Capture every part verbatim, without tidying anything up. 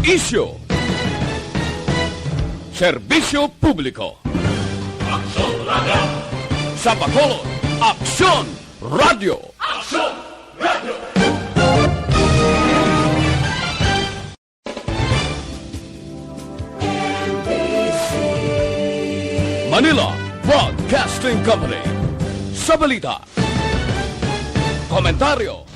Isyu. Serbisyo publiko. Aksyon Radio. Sa Bacolod, Aksyon Radio. Aksyon Radio. Manila Broadcasting Company. Sa balita, komentaryo,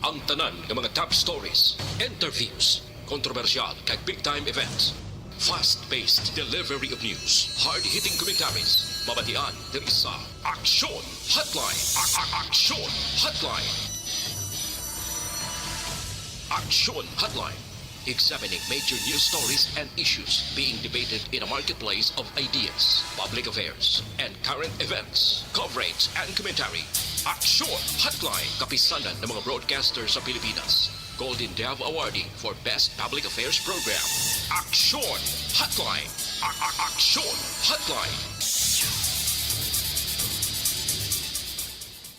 ang tanan nga mga top stories, interviews, kontrobersyal kag big time events. Fast-paced delivery of news, hard-hitting commentaries, mabatian diri sa Aksyon Hotline. A- a- Aksyon Hotline. Aksyon Hotline. Examining major news stories and issues being debated in a marketplace of ideas, public affairs, and current events. Coverage and commentary. Aksyon Hotline. Kapisanan ng mga broadcaster sa Pilipinas. Golden Dove Awardee for Best Public Affairs Program. Aksyon Hotline. A- a- Aksyon Hotline.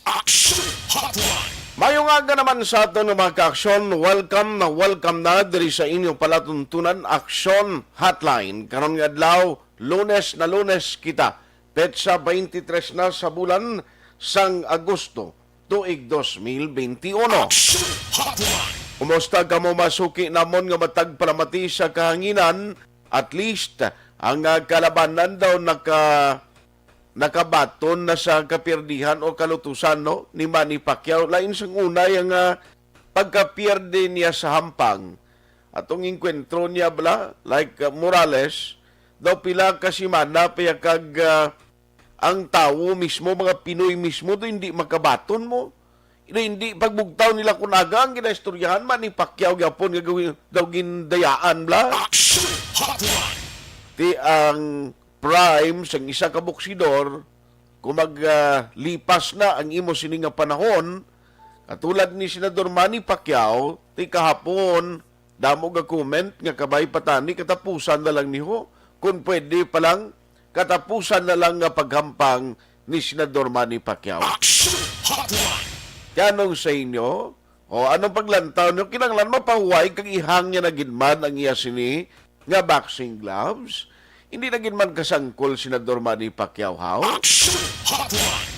Aksyon Hotline. Mayong aga naman sa aton nga mga ka-aksyon. Welcome na welcome na diri sa inyong palatuntunan, Aksyon Hotline. Karon nga adlaw, Lunes na Lunes kita. Petsa twenty-three na sa bulan sang Agosto, tuig dos mil benti uno. Aksyon Hotline. Kumusta kamo, mga suki namon nga matag palamati sa kahanginan? At least, ang, ah, kalabanan daw naka-, nakabaton na sa kapirdihan o kalutusan, no, ni Manny Pacquiao. Lain sang unay ang, ah, pagkapierde niya sa hampang. Atong engkwentro niya bala, like, uh, Morales, daw pila ka semana pa ya kag, uh, ang tawo mismo, mga Pinoy mismo, do hindi makabaton mo. Do hindi pagbugtaw nila kun aga ang ginaistoryahan, Manny Pacquiao gyapon nga gawin, daw gindayaan bala. Action Hotline. Ti ang prime sang isa ka boksidor, kung mag, ah, lipas na ang imo sini nga panahon, katulad ni Senador Manny Pacquiao, ti kahapon, damo ga comment nga kabay pa tani, katapusan na lang ni ho. Kung pwede pa lang, katapusan na lang nga paghampang ni Senador Manny Pacquiao. Action Hotline. Kaya anong sa inyo? O, anong paglantaw nyo? Kinahanglan mapahuway kag ihang niya na gid man ang iya sini nga boxing gloves. Hindi na gid man kasangkol Senador Manny Pacquiao, haw? Action Hotline.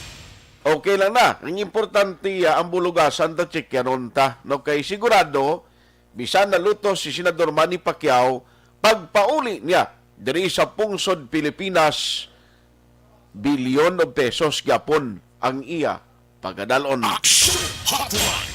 Okay lang na. Ang importante, ah, ang bulugasan ta, check yanon ta. No, kay sigurado, bisan nalutos si Senador Manny Pacquiao, pagpauli niya diri sa pungsod Pilipinas, bilyon of pesos gyapon ang iya pagadalon. Action Hotline.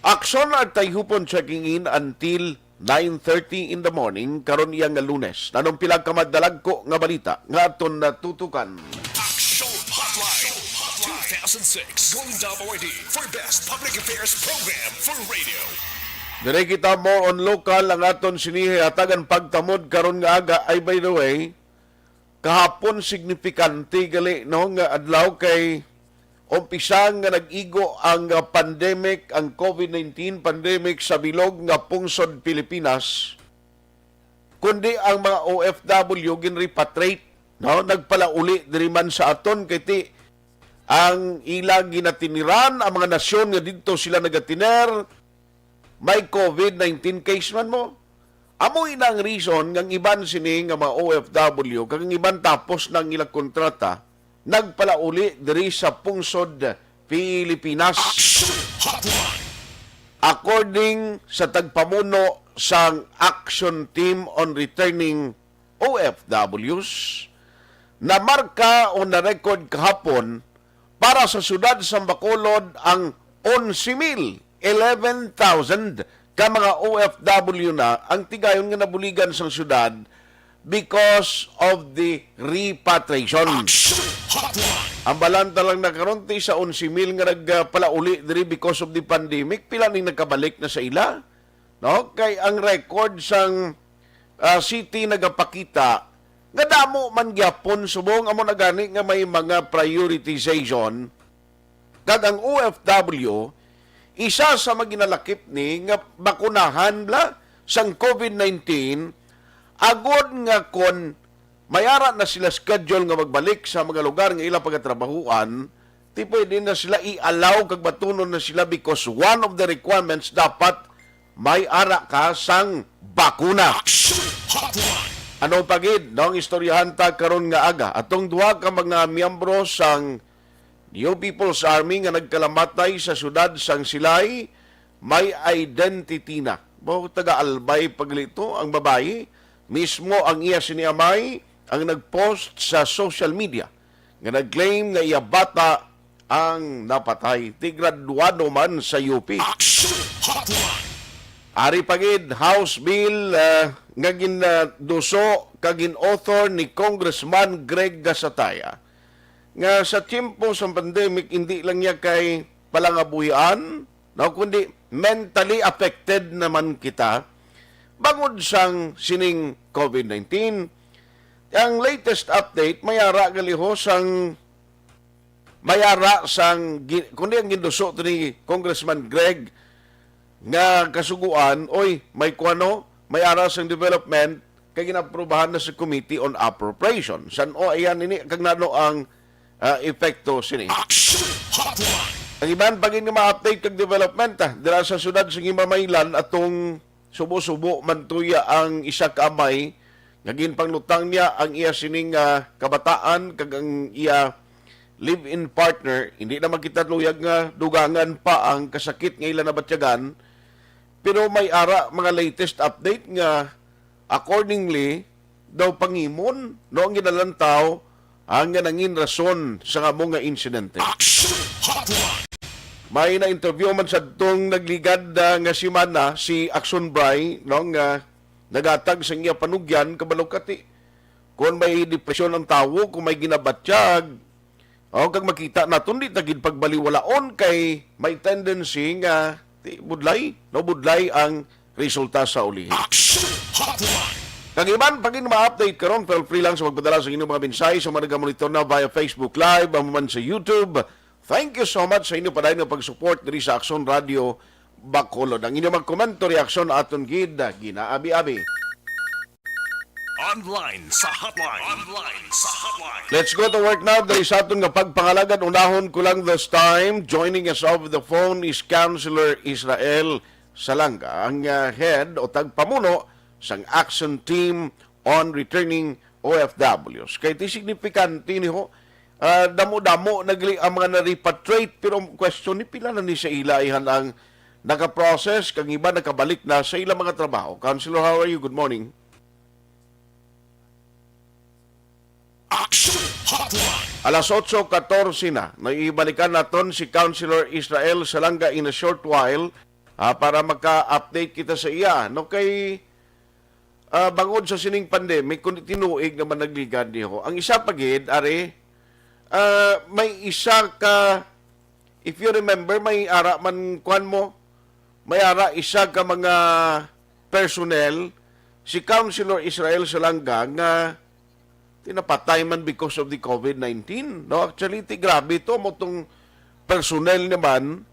Aksyon at tayhupon checking in until nine thirty in the morning karon iya nga Lunes. Nanong pila ka madalagko nga balita nga aton natutukan. Action Hotline. Two thousand six Golden Dove Awardee for Best Public Affairs Program for Radio. Dire kita more on local ang aton sini hatagan pagtamod karon nga aga. Ay, by the way, kahapon signifikante gali, no, nga adlaw kay umpisa nga nag-igo ang, ah, pandemic, ang covid nineteen pandemic sa bilog nga pungsod Pilipinas, kundi ang mga O F W ginrepatriate, no, nagpalauli diri man sa aton kay ti ang ila ginatiniran, ang mga nasyon nga didto sila nagatiner, may covid nineteen case man mo. Amo ina ang reason nga ang iban sini nga mga O F W kag ang iban tapos na ang ilang kontrata nagpalauli diri sa pungsod Pilipinas. Action Hotline. According sa tagpamuno sang Action Team on Returning O F Ws, namarka o na-record kahapon para sa siyudad sa Bacolod ang onse mil, eleven thousand, ka mga O F W na ang tigayon nga nabuligan sang siyudad because of the repatriation. Action Hotline. Ang balanta lang na karon ti sa onse mil nga nagpalauli diri because of the pandemic, pila ning nakabalik na sa ila? No? Kay ang record sang, ah, city nagapakita nga damo man gyapon subong amo na gani nga may mga prioritization, kag ang O F W isa sa maginalakip ni nga bakunahan bla sang covid nineteen, agod nga kon may ara na sila schedule nga magbalik sa mga lugar nga ila pagatrabahuan, ti pwede na sila i-allow kag batunon na sila because one of the requirements dapat may ara ka sang bakuna. Action Hotline. Ano pa gid, no, ang istoryahan ta karon nga aga? Atong duha ka mga miyembro sang New People's Army nga nagkalamatay sa siyudad sang Silay, may identity na. Bo, taga Albay pa gali to ang babayi. Mismo ang iya sini amay ang nag-post sa social media nga nag-claim nga iya bata ang napatay. Ti graduado man sa U P. Action Hotline. Ari pa gid, House Bill, ah, nga ginduso kag gin-author ni Congressman Greg Gasataya, nga sa tiyempo sang pandemic, hindi lang niya kay palangabuhian, no, kundi mentally affected naman kita bangod sang sining covid nineteen. Ang latest update, may ara gali ho sang, may ara sang gi-, kundi ang ginduso to ni Congressman Greg nga kasuguan, oy, may kuwano, may ara sang development, kay ginaprubahan na sa Committee on Appropriation. San-o ayan ini, kag nano ang, ah, epekto sini? Action Hotline. Ang iban pa gid nga ma-update kag development, ah, dira sa siyudad sa Himamaylan, atong subo-subo man tuya ang isa ka amay nga ginpanglutang niya ang iya sining, ah, kabataan kag ang iya live-in partner. Hindi na makita luyag nga dugangan pa ang kasakit nga ila nabatyagan, pero may ara mga latest update nga accordingly daw pangimon, no, ang ginalantaw ang nga nangin rason sa amo nga insidente. Action Hotline. May na-interview man sadtong nagligad, ah, nga semana si Action Bry, no, nga nagatag sa iya panugyan, kabalo ka ti, kung may depresyon ang tawo, kung may ginabatyag, o kag makita naton, di ta gid pagbaliwalaon kay may tendency nga ti, budlay, no, budlay ang resulta sa ulihi. Action Hotline. Kag iban pa gid ma-update karon, feel free lang sa magpadala sa inyong mga mensahe sa mga nagamonitor na via Facebook Live, amo man sa YouTube. Thank you so much sa inyo pa dayon nga pag-support diri sa Action Radio Bacolod. Ang inyong mga komento, reaksyon aton gid ginaabi-abi. Online sa hotline. Online sa hotline. Let's go to work now. Dali sa aton nga pagpangalagad, unahon ko lang this time. Joining us over the phone is Councilor Israel Salanga, ang, ah, head o tagpamuno sang Action Team on Returning O F Ws. Kay ti signifikante ni ho, ah, damo-damo na gali ang mga na-repatriate, pero ang question ni, pila na ni sa ila ihan ang naka-process, kag iba nakabalik na sa ilang mga trabaho. Councilor, how are you? Good morning. Action Hotline. Alas otso katorse na. Naibalikan naton si Councilor Israel Salanga in a short while, ah, para maka-update kita sa iya. No, kay, ah, bangod sa sining pandemic, kundi tinuig naman nagligad niho. Ang isa pa gid, ari, ah, may isa ka If you remember, may ara man, kwan mo, may ara isa ka mga personnel, si Councilor Israel Salanga, nga tinapatay man because of the covid nineteen, no? Actually, ti grabe to, mo tong personnel naman,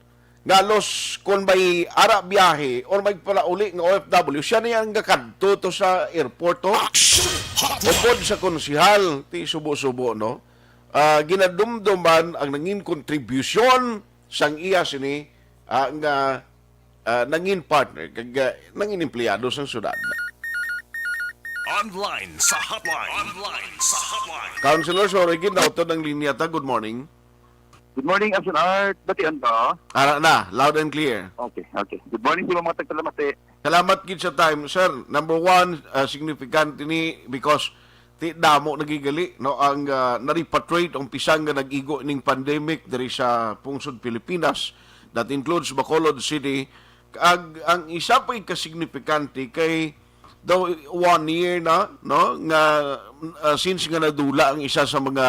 nga halos kung may ara biyahe or may palauli nga O F W, siya na yang gakadto to sa airport, to. Action Hotline. Upod sa konsihal, ti subo-subo, no? Ah, ginadumduman ang nangin kontribusyon sang iya sini, ah, nga, ah, nangin partner kag, ah, nangin empleyado sang syudad. Online sa hotline. Online sa hotline. Councilor, sorry gid, nautod ang linya ta. Good morning. Good morning, Action Art. Batian ka? Ara na, loud and clear. Okay, okay. Good morning sa mga tagpalamati. Salamat gid sa time, sir. Number one, ah, significant ini because ti damo nagigali, no, ang, ah, na-repatriate ang pisan nga nag-igo ning pandemic diri sa pungsod Pilipinas. That includes Bacolod City. Ag, ang isa pa ka signifikante kay daw one year na, no, nga, ah, since nga nadula ang isa sa mga,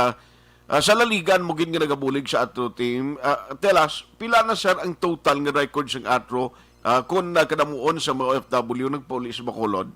ah, sa laligan mo gid nga nagabulig sa atro team. Ah, tell us, pila na, sir, ang total nga record sang atro, ah, kung nagkadamuon sa mga O F W nagpauli sa Bacolod?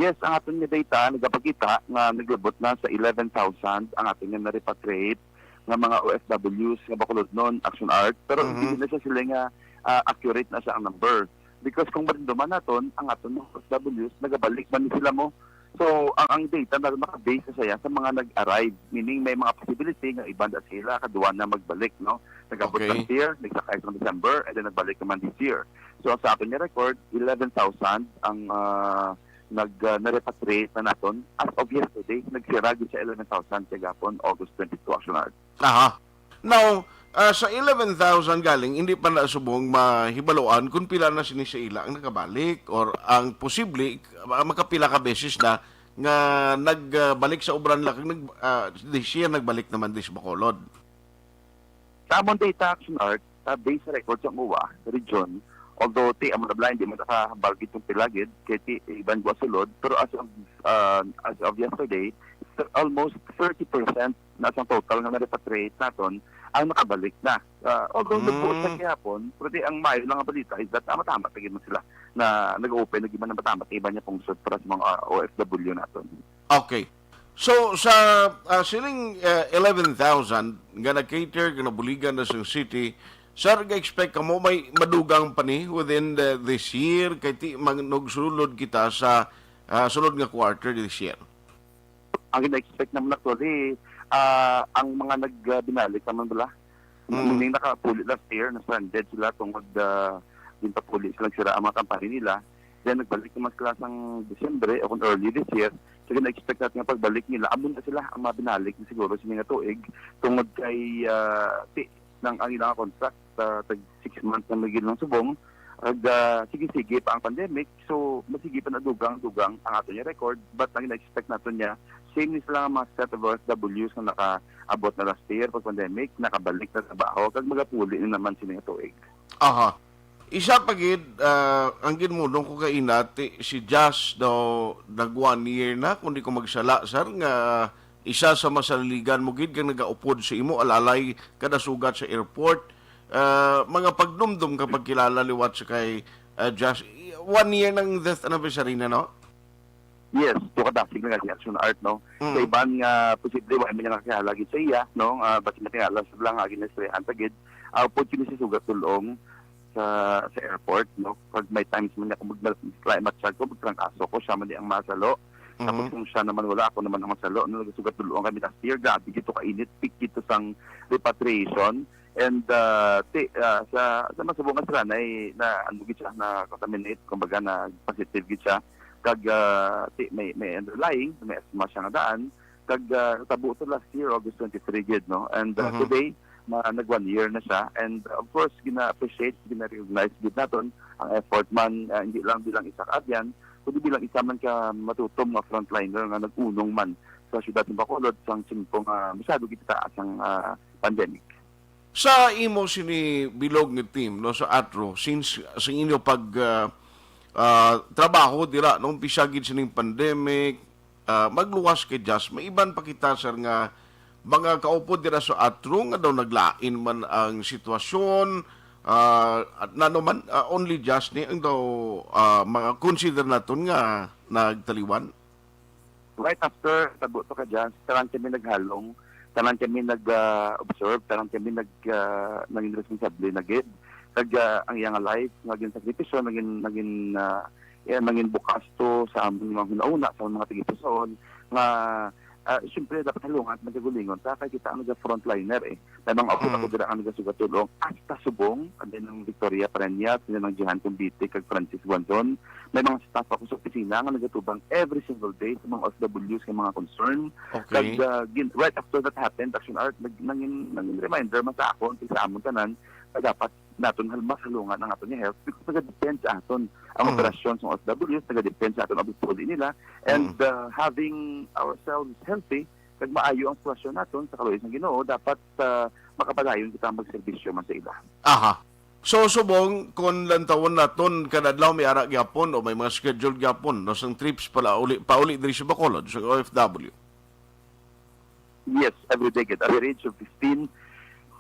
Yes, ang aton nga data nagapakita nga naglabot na sa eleven thousand ang aton nga na-repatriate nga mga O F Ws nga Bacolodnon, Action Art. Pero Mhm. hindi na siya sila nga, ah, accurate na siya ang number. Because kung maramdaman naton, ang aton mga O F Ws, nagabalik man ni sila mo So, ang, ang data na naka-base na siya sa mga nag-arrive, meaning may mga possibility nga iban da sila, kadwa na magbalik, no? Nag-abot Okay. last year, nagsakay sa December, and then nagbalik naman this year. So, ang sa aton nga record, eleven thousand ang, ah, nag, ah, na-repatriate na naton. As of yesterday, nagsira gyud sa eleven thousand kagapon, August twenty-two, Action Art. Aha. Now, ah, sa eleven thousand galing, hindi pa na subong mahibaluan kung pila na sini sa ila ang nakabalik or ang posible, ah, makapila ka beses na nga nagbalik sa obra nila kag nag, ah, this year nagbalik naman dis Bacolod. Sa amon data, Action Art, ah, based sa record sa O W A region, although ti amo na blind, di man nakahambal gid kung pila gid, kay ti iban gwa sulod, pero as of, ah, as of yesterday, almost thirty percent na sang total nga na-repatriate naton ang nakabalik na. Ah, although nagbuot sa Mm. gihapon, pero di ang maayo lang nga balita is that, ah, matamat na gid man sila na nag-open na gid man ang matamat ang iban nga pungsod para sa mga, ah, O F W naton. Okay. So, sa, ah, sining, ah, eleven thousand nga nag-cater, nga nabuligan na sa city, sir, ga-expect kamo may madugang pa ni within the, this year, kay ti, mag-, nagsulod kita sa, ah, sulod nga quarter this year? Ang gina-expect naman actually, ah, ang mga nag, ah, binalik naman bala. Mm. Meaning nakapuli last year, na-stranded sila tungod, ah, din papuli sila, sira ang mga company nila. Then nagbalik naman sila sang Disyembre o kung early this year. So gina-expect natin nga pagbalik nila, amo na sila ang mabinalik na siguro sa mga tuig tungod kay, ah, ti, nang ang ilang contract, ah, tag six months na may lang subong. Ag, ah, sige-sige pa ang pandemic, so masige pa na dugang-dugang ang ato niya record, but ang gina-expect nato niya, same ni sila nga mga set of O F Ws nga nakaabot na last year pag pandemic, nakabalik na trabaho, kag magapuli na naman sini nga tuig. Aha. Isa pa gid, ah, ang ginmudong ko kaina, ti, si Jazz daw nag one year na, kung di ko magsala, sir, nga isa sa masaliligan mo gid kag nagaupod sa imo alalay kada sugat sa airport. Ah, mga pagdumdom ka pagkilala liwat sa kay, ah, Jazz. One year ng death anniversary na, no? Yes, to kadasig na nga si Action Art, no? Mm. Sa iban nga posible, wa man niya nakakilala gid sa iya, no? Ah, basi matingala sa lang nga ginaistoryahan ta gid. Ah, upod kini sa sugat dul-ong sa, sa airport, no? Pag may times man niya, kung mag-, mag-, matsyag ko, magtrangkaso ko, siya man di ang masalo. Tapos Mhm. kung siya naman wala, ako naman ang masalo, no? Nagsugat dul-ong kami last year, grabe gid to kainit, peak gid to sang repatriation. And, ah, ti, ah, sa, sa masubong nga sila, na, na, ano gid siya, na-contaminate, kumbaga, na positive gid siya. Kag, ah, ti, may, may underlying, may asthma siya nga daan. Kag, ah, natabo to last year, August twenty-three gid, no? And, ah, Mhm. today, ma-, nag one year na siya. And, of course, gina-appreciate, gina-recognize gid naton ang effort man, ah, hindi lang bilang isa ka abyan, kundi bilang isa man ka matutom nga frontliner nga nag-unong man sa siyudad sa Bacolod sang tiyempo nga masyado gid taas ang, ah, pandemic. Sa imo sini bilog nga team, no, sa ATRO, since sa inyo pag, ah, ah, trabaho dira, no, umpisa gid sining pandemic, ah, magluwas kay Jazz, may iban pa kita, sir, nga mga kaupod dira sa ATRO nga daw naglain man ang sitwasyon, ah, at nano man, ah, only Jazz ni ang daw, ah, mga consider naton nga nagtaliwan? Right after, tabo to ka dyan, tanan kami naghalong, tanan kami nag, ah, observe, tanan kami nag, ah, naging responsable na gid. Kag, ah, ang iyang life, nga ginsakripisyo, naging, naging, ah, yan, naging bukas to sa amon mga hunahuna, sa mga tagipusoon, nga, ah, siyempre, dapat halungan, nagagulingon ta, kay kita ang naga-frontliner, eh. May mga upod ako Mm. dira ang nagasugat tulong, hasta subong, and then ang Victoria Pereñas, and then ang Jihan Convite, kag Francis Guandon. May mga staff ako sa opisina nga nagatubang every single day sa mga O F Ws nga mga concern. Okay. Kag, ah, gin-, right after that happened, Action Art, nag-, nangin, nangin reminder man sa akon, sa amon tanan, na dapat naton hal-, mas halungan ang aton nga health because nagadepend sa aton ang Mm. operasyon sa O F Ws, nagadepend sa aton ang pagpuli nila. And, Mm. ah, having ourselves healthy, kag maayo ang sitwasyon naton sa kaluoy sang Ginoo, dapat, ah, makapadayon kita magserbisyo man sa ila. Aha. So, subong, kung lantawon naton, kada adlaw may ara gyapon o may mga schedule gyapon, no, sang trips pala uli, pauli diri sa Bacolod, sa O F W? Yes, every day gid. Average of fifteen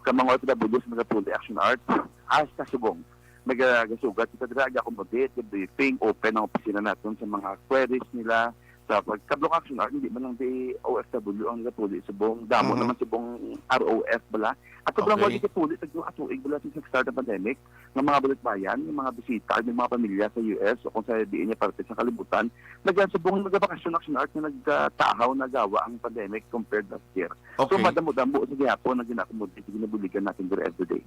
ka mga O F Ws nagapuli Action Art. Hasta subong. Nagasugat kita dira, ga-accommodate, ga-briefing, open ang opisina naton sa mga queries nila, Sa pagkablo ka Action Art, hindi man lang di O F W ang nagapuli subong. Damo Mhm. naman subong R O F bala. At sobrang Okay. wala gid puli sa duha ka tuig bala since nag-start ang pandemic, nga mga balikbayan, nga mga bisita, nga mga pamilya sa U S o kung sa diin niya parte sa kalibutan, nagasubong nagabakasyon Action Art nga nagkatahaw na gawa ang pandemic compared last year. So, Okay. madamo-damo sa gihapon ang gina-accommodate, ginabuligan natin diri everyday.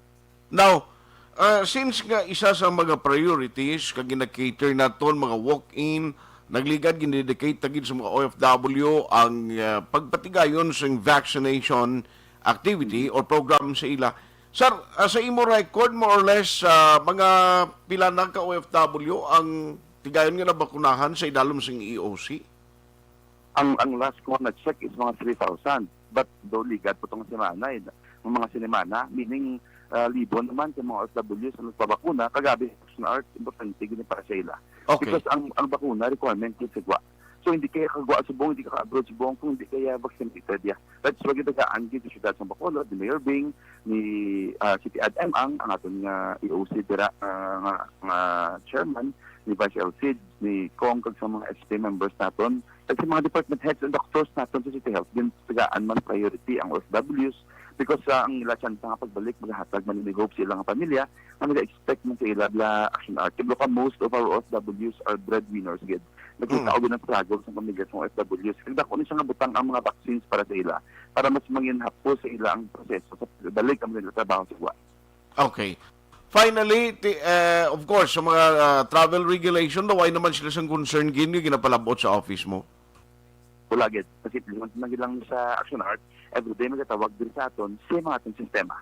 Now, ah, since nga isa sa mga priorities kag gina-cater naton, mga walk-in, nagligad, gindedicate ta gid sa mga O F W ang, ah, pagpatigayon sa vaccination activity or program sa ila. Sir, ah, sa imo record, more or less, ah, mga pila na ka O F W ang tigayon nga nabakunahan sa idalom sing E O C? Ang, ang last ko na check is mga three thousand. But do ligad po tong semana, eh. Ang mga sinemana, meaning, ah, libo naman sa mga O F W sa nagpabakuna, kagabi, Action Art, importante gini para sa ila. Okay. Because ang, ang bakuna, requirement yun sa gwa. So, hindi kaya kagwa subong, hindi ka abroad subong, kung hindi kaya vaccinated, yeah. That's why gitagaan gid sa syudad sa Bacolod, ni Mayor Bing, ni, ah, City Ad M ang, ang aton nga E O C dira, ah, nga, nga chairman, ni Vice L C, ni Cong, kag sa mga S P members naton, kag sa mga department heads and doctors naton sa City Health, din tagaan man priority ang O F Ws because sa ang ila chance nga pagbalik, magahatag man ni hope sa ilang pamilya nga nag-expect man sa ila bla Action Art. Kiblo ka, most of our O F Ws are breadwinners gid. Nagkita Mm. og ng struggle sa pamilya sa mga O F Ws. Kag dako ni siya nga butang ang mga vaccines para sa ila, para mas manginhapos sa ila ang proseso sa balik ang nila trabaho sa gwa. Okay. Finally, ti-, eh, of course, sa mga, ah, travel regulation, daw ay naman sila sang concern gid nga ginapalabot sa office mo. Wala gid. Kasi lingon na gid lang sa Action Art, everyday magatawag diri sa aton sa mga aton sistema.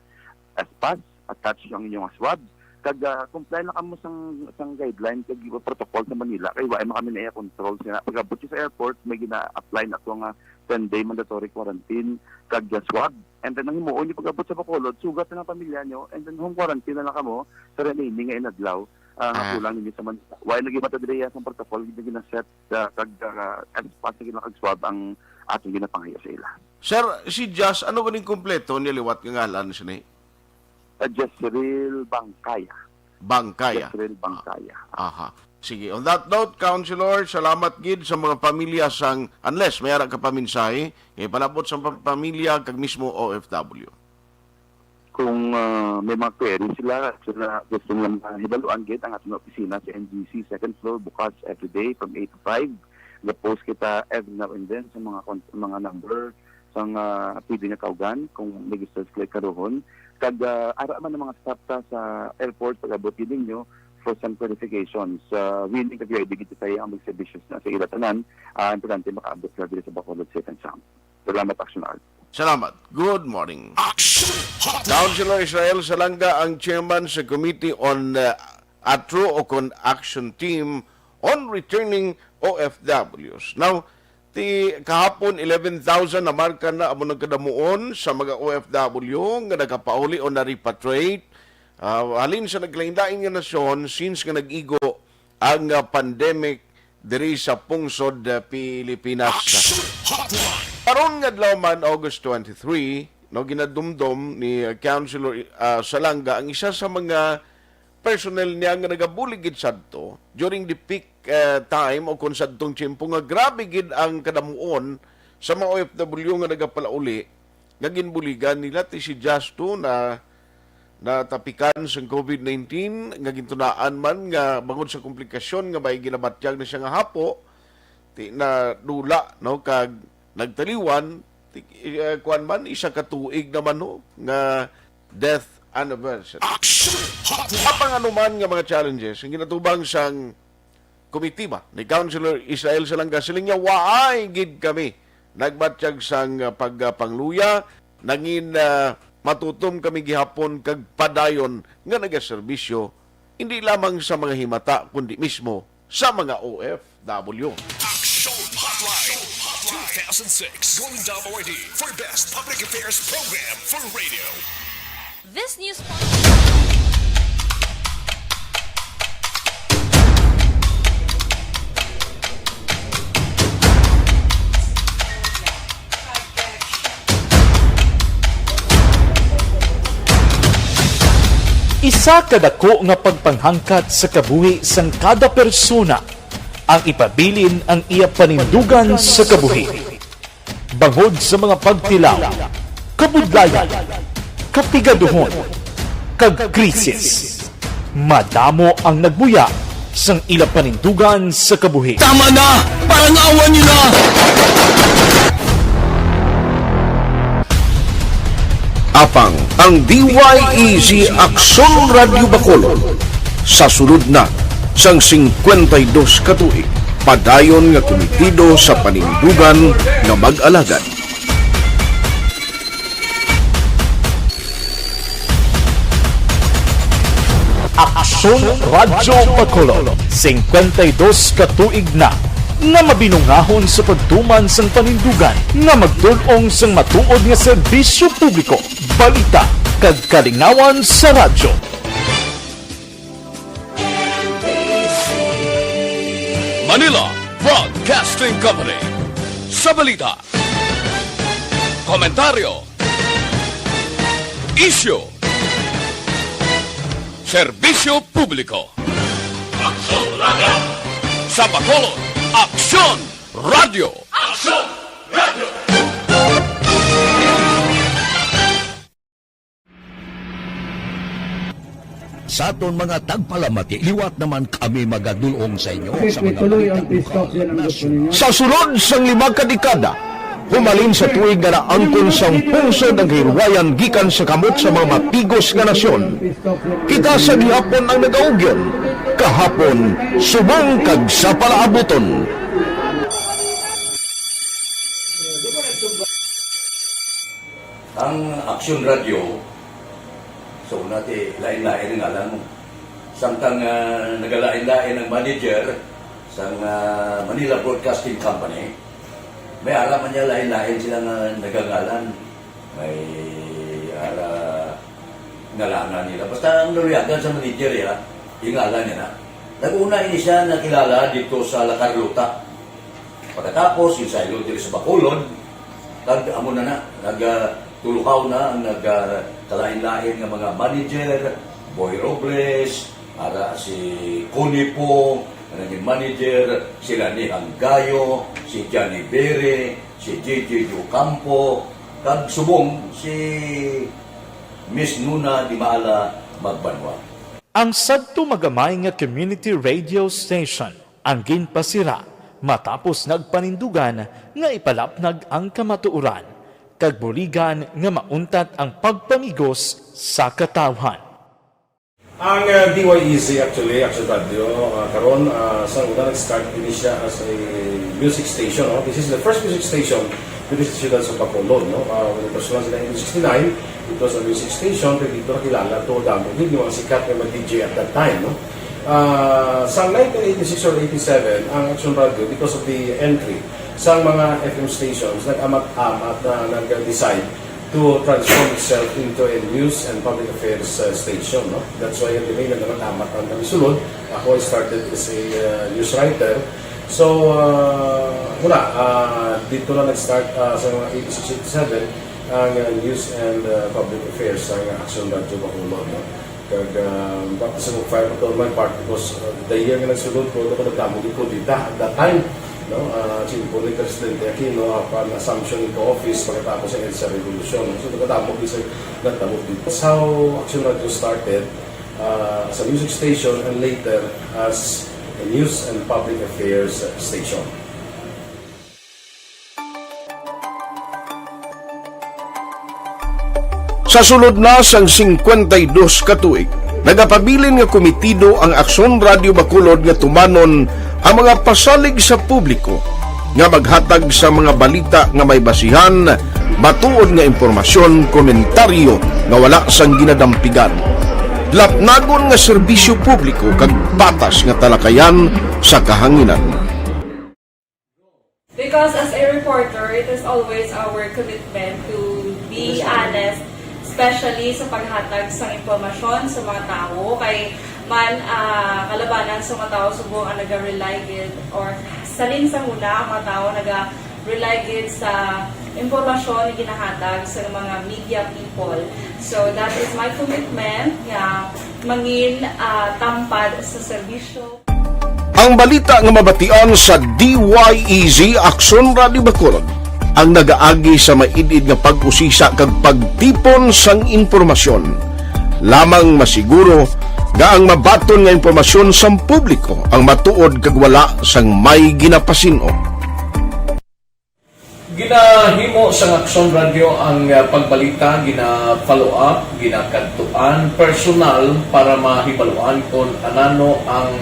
S-Pass, attach ang inyong swab, kag, ah, comply na kamo sang, sang guideline kag protocol sa Manila, kay wa man kami na control sina. Pag-abot sa airport, may gina-apply na ato nga ten-day mandatory quarantine kag, ah, swab. And then, ang himuon niyo pag-abot sa Bacolod, sugat na ang pamilya niyo, and then home quarantine na lang kamo sa remaining nga inadlaw, ah, nga Ah. kulang ninyo sa Manila. Why naging matadriya sa protocol, hindi gina-set, ah, kag, ah, S-Pass na gina-, kag swab ang atong ginapangayo sa ila. Sir, si Jas, ano ganing kompleto niya liwat nga ngalan sini? Ah, Jezreel Bangkaya. Bangkaya. Jezreel Bangkaya. Aha. Sige. On that note, Councilor, salamat gid sa mga pamilya sang, unless may ara ka pamensahe, nga ipalabot sa pa-, pamilya kag mismo O F W. Kung, ah, may mga query sila, sila gusto nila mahibaluan gid ang ating opisina sa N G C second floor, bukas everyday from eight to five. Ga-post kita every now and then sa mga kon-, mga number sang, ah, pwede nga kaugan kung may gusto sila karuhon. Kag, ah, ara man ang mga staff ta sa airport pag-abot gid ninyo for some clarifications. Ah, willing kag ready gid tayo ang magserbisyo na sa ila tanan. Ah, importante makaabot sila diri sa Bacolod safe and sound. Salamat, Action Art. Salamat. Good morning. Action Hotline. Councilor Israel Salanga ang chairman sa Committee on, uh, ATRO o kon Action Team on Returning O F Ws. Now, ti kahapon, eleven thousand na marka na amo nagkadamuon sa mga O F W nga nakapauli o na-repatriate, ah, halin sa naglain-lain nga nasyon since nga nag-igo ang, ah, pandemic diri sa pungsod, ah, Pilipinas. Action Hotline. Karon nga adlaw man, August twenty-three, no, ginadumdom ni, ah, Councilor, ah, Salanga ang isa sa mga personnel niya nga nagabulig gid sadto during the peak, ah, time o kung sadtong tiyempo nga grabe gid ang kadamuon sa mga O F W nga nagapalauli nga ginbuligan nila ti si Justo na natapikan sang COVID nineteen nga gintunaan man nga bangod sa komplikasyon nga may ginabatyag na siya nga hapo, ti nadula, no, kag nagtaliwan, ti, eh, kuwan man, isa ka tuig naman, no, nga death anniversary. Action Hotline. Apang anuman nga mga challenges ang ginatubang sang komitiba ni Councilor Israel Salanga, siling niya, "Waay gid kami nagbatyag sang, ah, pagpangluya, nangin, ah, matutom kami gihapon kag padayon nga nagaserbisyo, hindi lamang sa mga himata, kundi mismo sa mga O F W." Action Hotline two thousand six Golden Dome Awardee for Best Public Affairs Program for Radio. This news Isa ka dako nga pagpanghangkat sa kabuhi sang kada persona ang ipabilin ang iya panindugan sa kabuhi. Bangod sa mga pagtilaw, kabudlayan, kapigaduhon, kag krisis, madamo ang nagbuya sang ila panindugan sa kabuhi. Tama na! Parang awa niyo na! Apang ang D Y E Z Aksyon Radyo Bacolod sa sulod na sang singkwenta y dos ka tuig, padayon nga kumitido sa panindugan nga mag-alagad. Aksyon Radyo Bacolod, singkwenta y dos ka tuig na nga mabinungahon sa pagtuman sang panindugan nga magdul-ong sang matuod nga serbisyo publiko, balita, kag kalingawan sa radyo. Manila Broadcasting Company. Sa balita, komentaryo, isyu, serbisyo publiko. Aksyon Radyo. Sa Bacolod, Aksyon Radyo. Aksyon Radyo. Sa aton mga tagpalamati, liwat naman kami magadul-ong sa inyo sa mga balita bukaw nga nasyon. Sa sulod sang lima ka dekada, humalin sa tuig nga naangkon sang pungsod ang kahilwayan gikan sa kamot sa mga matigos nga nasyon. Kita sa gihapon ang nagaugyon, kahapon, subong kag sa palaabuton. Ang Aksyon Radyo, so, nati, lain-lain ang ngalan mo. Samtang, ah, nagalain-lain ang manager sang, ah, Manila Broadcasting Company, may ara man niya lain-lain sila nga nagangalan. May ara ngalanan nila. Basta ang naluyagan sa manager, ya, yung ngalan niya na. Nag-una ini siya nakilala dito sa La Carlota. Pagkatapos, yung saylo diri sa Bacolod, kag amo na na, nag, ah, tuluhaw na ang nag, ah, kalain-lain nga mga manager, Boy Robles, ara si Connie Pong, ang naging manager, sila ni Hanggayo, si Johnny Bere, si J J Ocampo, kag subong si Miss Nuna Di Maala Magbanwa. Ang sadto magamay nga community radio station ang ginpasira matapos nagpanindugan nga ipalapnag ang kamatuoran kag buligan nga mauntat ang pagpamigos sa katawhan. Ang, ah, D Y E Z, actually, Action Radio, ah, karon, ah, sa una nag-start din siya as a music station, no? This is the first music station dito sa siyudad sa Bacolod, no? Ah, when it was launched in nineteen sixty-nine, it was a music station, kaya dito nakilala to, damo gid yung mga sikat nga mga D J at that time, no? Ah, sa nineteen eighty-six or eighty-seven, ang Action Radio, because of the entry sa mga F M stations, nag-amat-amat na nag-decide to transform itself into a news and public affairs, uh, station, no? That's why, di ba, nag-amat-amat ang kami sulod. Ako, I started as a, uh, news writer. So, uh, wala, uh, dito na nag-start, uh, sa mga eighty-six, eighty-seven, ang, uh, news and, uh, public affairs, ang Action Radio Bacolod, no? Kag, ah, baptism of fire pa to my part because, ah, the year nga nagsulod ko, ako nagdamo gid ko dita at that time, no? Ah, simple ni Presidente Aquino, ah, pan assumption into office pagkatapos ng EDSA Revolution. So, nagdamo gid sa nagdamo dito. That's how Action Radio started, ah, as a music station and later as a news and public affairs station. Sa sulod na sang singkwenta y dos ka tuig, nagapabilin nga komitido ang Aksyon Radio Bacolod nga tumanon ang mga pasalig sa publiko nga maghatag sa mga balita nga may basihan, matuod nga impormasyon, komentaryo nga wala sang ginadampigan, lapnagon nga serbisyo publiko kag patas nga talakayan sa kahanginan. Because as a reporter, it is always our commitment to be honest, especially sa paghatag sa impormasyon sa mga tawo. Kay man, ah, kalabanan sa mga tawo subong ang naga-rely gid, or salin sa huna ang mga tawo naga-rely gid sa impormasyon nga ginahatag sa mga media people. So that is my commitment nga mangin, ah, tampad sa serbisyo. Ang balita nga mabatian sa D Y E Z Aksyon Radio Bacolod ang nagaagi sa maid-id nga pag-usisa kag pagtipon sang impormasyon. Lamang masiguro nga ang mabaton nga impormasyon sang publiko ang matuod kag wala sang may ginapasin-o. Ginahimo sang Aksyon Radyo ang, ah, pagbalita, gina-follow up, ginakadtuan personal para mahibaluan kon anano ang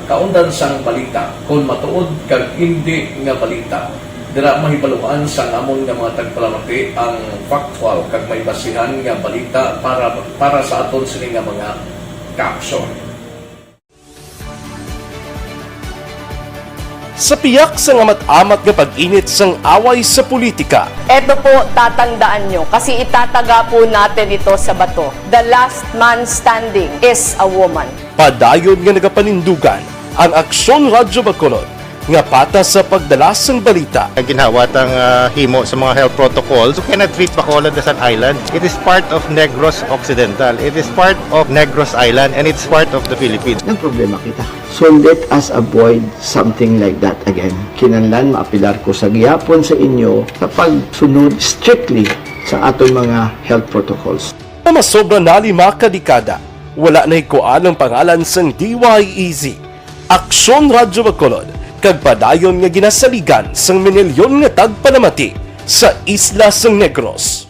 kaundan sang balita, kon matuod kag indi nga balita. Dira mahibaluan sang amon nga mga tagpalamati ang factual kag may basihan nga balita para, para sa aton sini nga mga kaaksyon. Sa piyak sang amat-amat nga pag-init sang away sa politika, Eto po, tatandaan nyo, kasi itataga po natin ito sa bato. The last man standing is a woman. Padayon nga nagapanindugan ang Aksyon Radyo Bacolod nga patas sa pagdala sang balita. Ang ginhawa tang, ah, himo sa mga health protocols, you cannot treat Bacolod as an island. It is part of Negros Occidental. It is part of Negros Island, and it's part of the Philippines. Nagproblema kita. So let us avoid something like that again. Kinahanglan maapelar ko sa gihapon sa inyo sa pagsunod strictly sa aton mga health protocols. Nga masobra na lima ka dekada, wala nahikuan ang pangalan sang D Y E Z, Aksyon Radyo Bacolod, kag padayon nga ginasaligan sang minilyon nga tagpalamati sa isla sang Negros.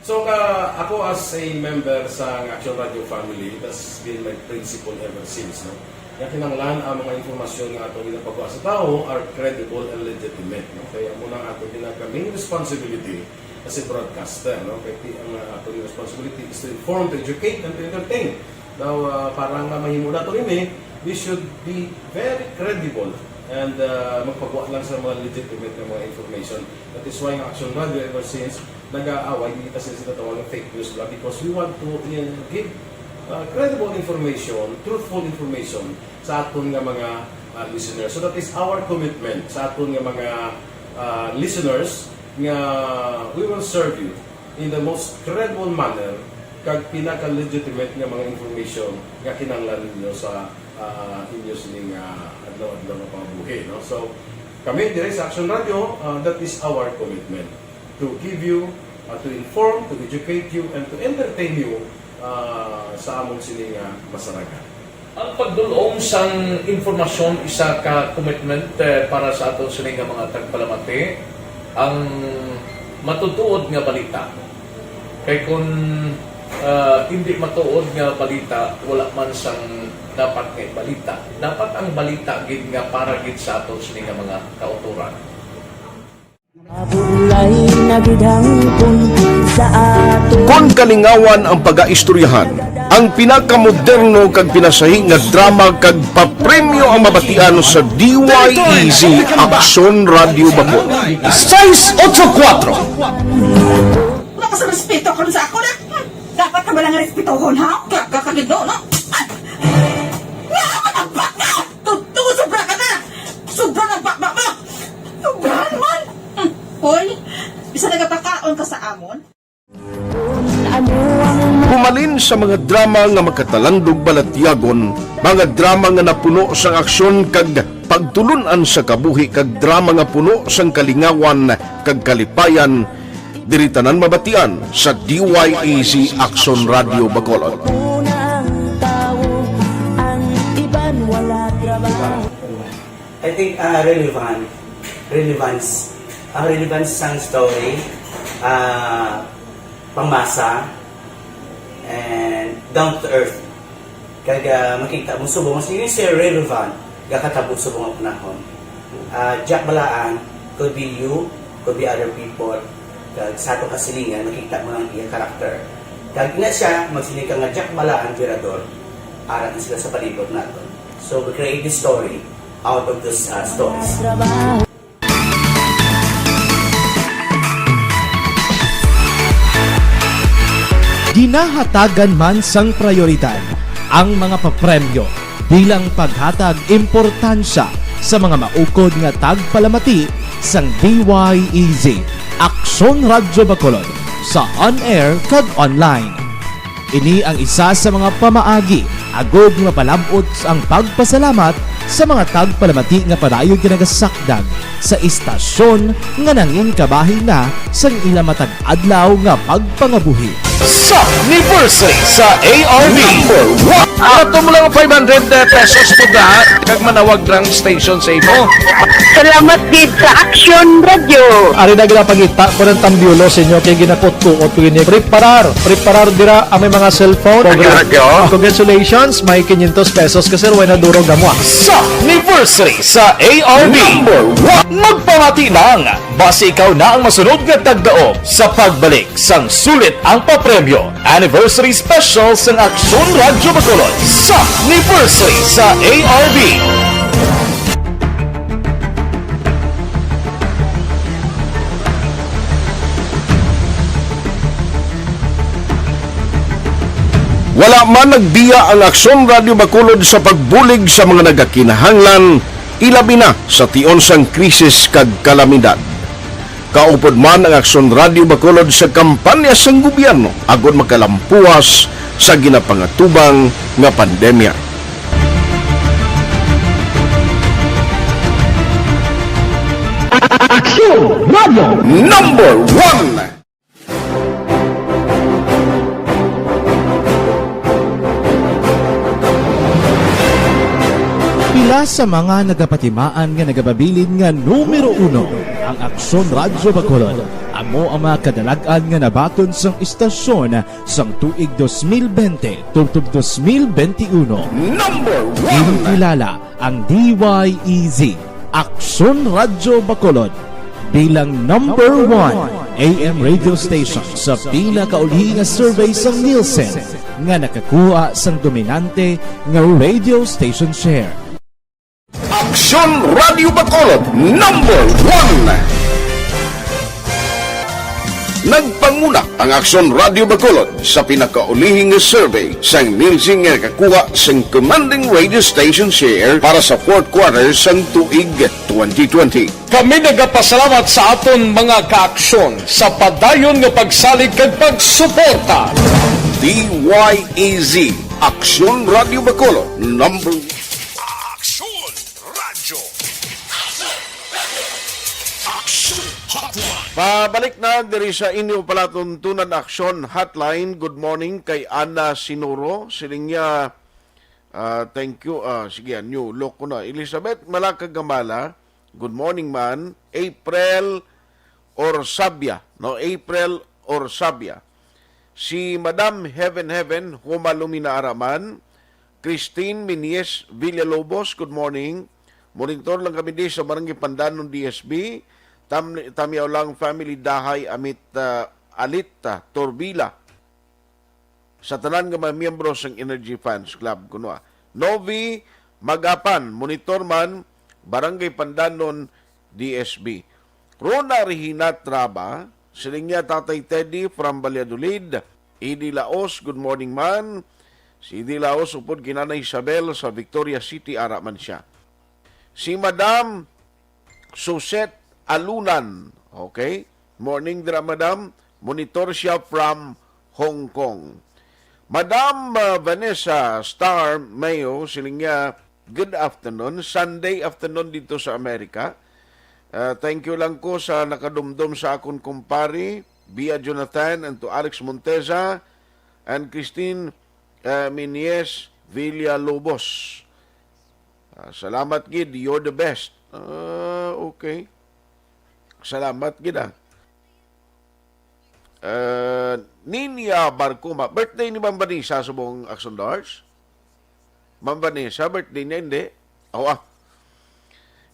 So, ka, ako as a member sa Action Radio family, that's been my principle ever since, no? Nga kinahanglan ang mga impormasyon nga ato ginapagawa sa tawo are credible and legitimate, no? Kaya mo na ato ginaka main responsibility as a broadcaster, no? Kaya ti-, ang, uh, ato responsibility is to inform, to educate, and to entertain. Now, uh, para nga mahimo nato ini, we should be very credible and, uh, magpagawa lang sa mga legitimate nga mga information. That is why ang Action Radio ever since nag-aaway, di kita sila sinatawag ng fake news lang because we want to, uh, give, uh, credible information, truthful information sa aton nga mga, uh, listeners. So that is our commitment sa aton nga mga, uh, listeners nga we will serve you in the most credible manner kag pinaka-legitimate nga mga information nga kinahanglan ninyo sa, uh, inyo sining, uh, adlaw-adlaw nga pangabuhi, no? So, kami dire sa Action Radio, uh, that is our commitment to give you, uh, to inform, to educate you, and to entertain you, uh, sa amon sini nga masaragan. Ang pagdul-ong sang impormasyon isa ka commitment, eh, para sa aton sini nga mga tagpalamati, ang matutuod nga balita. Kay kun, ah, indi matuod nga balita, wala man sang dapat nga balita. Dapat ang balita gid nga para gid sa aton sini nga mga kautoran. Mabulay na gid hangpon sa ato. Kon kalingawan ang pagaistoryahan, ang pinakamoderno kag pinasahi nga drama kag papremyo ang mabatian sa D Y E Z Aksyon Radio Bacolod. Seis ocho kuatro. Wala ka sa respeto karon sa ako na. Dapat ka ba lang respetohon, ha? Ka, ka, ka, no? Ay! Nga, matagpak na! Tuto, sobra ka na! Sobra na bakbak mo! Sobra naman! Hmm. Hoy, bisa nagapakaon ka sa amon? Humalin sa mga drama nga makatalandog balatyagon, mga drama nga napuno sang aksyon kag pagtulun-an sa kabuhi, kag drama nga puno sang kalingawan kag kalipayan, diri tanan mabatian sa D Y E Z Aksyon Radio Bacolod. I think, ah, relevant, relevance, ang relevance sang story, ah, pangmasa, and down to earth. Kag, ah, makita mo subong, mas yun siya relevant, gakatabo subong ang panahon. Ah, Jack Balaan, could be you, could be other people. Kag sa ato kasilingan, makita mo ang iya character. Kag ina siya, magsiling ka nga Jack Balaan, Virador, ara na sila sa palibot naton. So, we create this story out of those, uh, stories. Ginahatagan man sang prayoridad ang mga papremyo bilang paghatag importansya sa mga maukod nga tagpalamati sang D Y E Z Aksyon Radyo Bacolod sa on-air kag online. Ini ang isa sa mga pamaagi agud nga palab-ot ang pagpasalamat sa mga tagpalamati nga padayon nga nagasakdag sa istasyon nga nangin kabahin na sang ila matag adlaw nga pagpangabuhi. Sa anniversary sa A R V. Number one. Ato mo lang five hundred pesos mo da, kag manawag lang station sa imo. Salamat gid sa Action Radio. Ari na ginapangita ko ng tambiolo sa inyo kay ginakot-kuot ko ini. Preparar, preparar dira ang may mga cellphone. Action Radio. Congratulations, may quinientos pesos ka, sir, way na duro gamwa. Sa anniversary sa A R V. Number one. Magpamati lang, basi ikaw na ang masunod nga tagdaog sa pagbalik sang sulit ang papremyo. Anniversary Special sang Aksyon Radyo Bacolod sa anniversary sa A R V. Wala man nagbiya ang Aksyon Radyo Bacolod sa pagbulig sa mga nagakinahanglan, ilabi na sa tion sang krisis kag kalamidad. Kaupod man ang Aksyon Radyo Bacolod sa kampanya sang gobyerno agod makalampuas sa ginapangatubang nga pandemya. Aksyon Radyo. Number one. Pila sa mga nagapatimaan nga nagapabilin nga numero uno ang Aksyon Radyo Bacolod. Amo ang mga kadalag-an nga nabaton sang istasyon sang tuig dos mil bente tubtob dos mil bente uno. Number one. Ginkilala ang D Y E Z, Aksyon Radyo Bacolod, bilang number one A M radio station sa pinakauli nga survey sang Nielsen nga nakakuha sang dominante nga radio station share. Aksyon Radio Bacolod, number one. Nagpanguna ang Aksyon Radio Bacolod sa pinakaulihing nga survey sang Nielsen nga nakakuha sang commanding radio station share para sa fourth quarter sang tuig twenty twenty. Kami nagapasalamat sa aton mga kaaksyon sa padayon nga pagsalig kag pagsuporta. D Y E Z, Aksyon Radio Bacolod, number one. Aksyon Radyo. Aksyon Hotline. Pabalik na diri sa inyo palatuntunan, Aksyon Hotline. Good morning kay Ana Sinuro. Siling niya, ah, thank you. Ah, sige, ah, new look ko na. Elizabeth Malaka Gamala, good morning, man. April Orsabia, no? April Orsabia. Si Madam Heaven Heaven, Huma Lumina Araman, Christine Minies Villalobos, good morning. Monitor lang kami di sa Barangay Pandanon D S B. Tam-, Tamyaw lang family, Dahay, Amit, ah, Alita, Torbila. Sa tanan nga mga miyembro sang Energy Fans Club, kuno, ah. Novi Magapan, monitor man, Barangay Pandanon, D S B. Rona Regina Traba, siling niya Tatay Teddy from Valladolid. Idi Laos, good morning man. Si Idi Laos upod kay Nanay Isabel sa Victoria City, ara man siya. Si Madam Suset Alunan. Okay. Morning dira, madam. Monitor siya from Hong Kong. Madam, uh, Vanessa Star Mayo, siling niya, "Good afternoon. Sunday afternoon dito sa Amerika. Uh, thank you lang ko sa nakadumdom sa akon kumpari, Bia Jonathan, and to Alex Monteza and Christine, uh, Minies Villalobos." Ah, salamat gid, you're the best. Ah, okay. Salamat gid, ah. Ah, Ninia Barcuma, birthday ni Ma'am Vanessa subong, Action Dars? Ma'am Vanessa, birthday niya, hindi? Awa.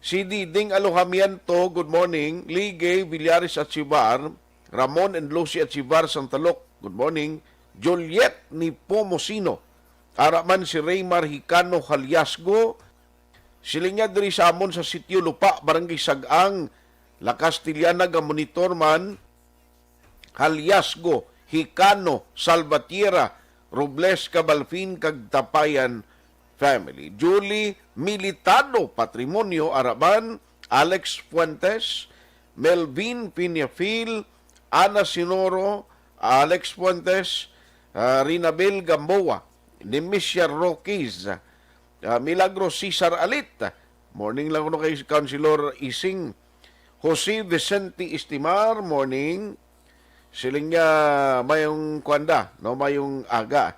Si Diding Alojamiento, good morning. Ligay Villares Achivar, Ramon and Lucy Achivar, Santalok, good morning. Juliet Nepomuceno, ara man si Raymar Hicano Haliasgo. Siling niya, diri sa amon sa Sitio Lupa, Barangay Sag-ang, La Castellana, ga monitor man. Haliasgo, Hicano, Salvatierra, Robles, Cabalfin, kag Tapayan family. Julie Militado, Patrimonio, ara man, Alex Fuentes, Melvin Piniafil, Ana Sinoro, Alex Fuentes, ah, Rinabel Gamboa, Nemesio Roquez, Ah, Milagro Cesar Alit. Morning lang kuno kay Councilor Ising. Jose Vicente Estimar, morning. Siling niya, mayong kwanda, no, mayong aga.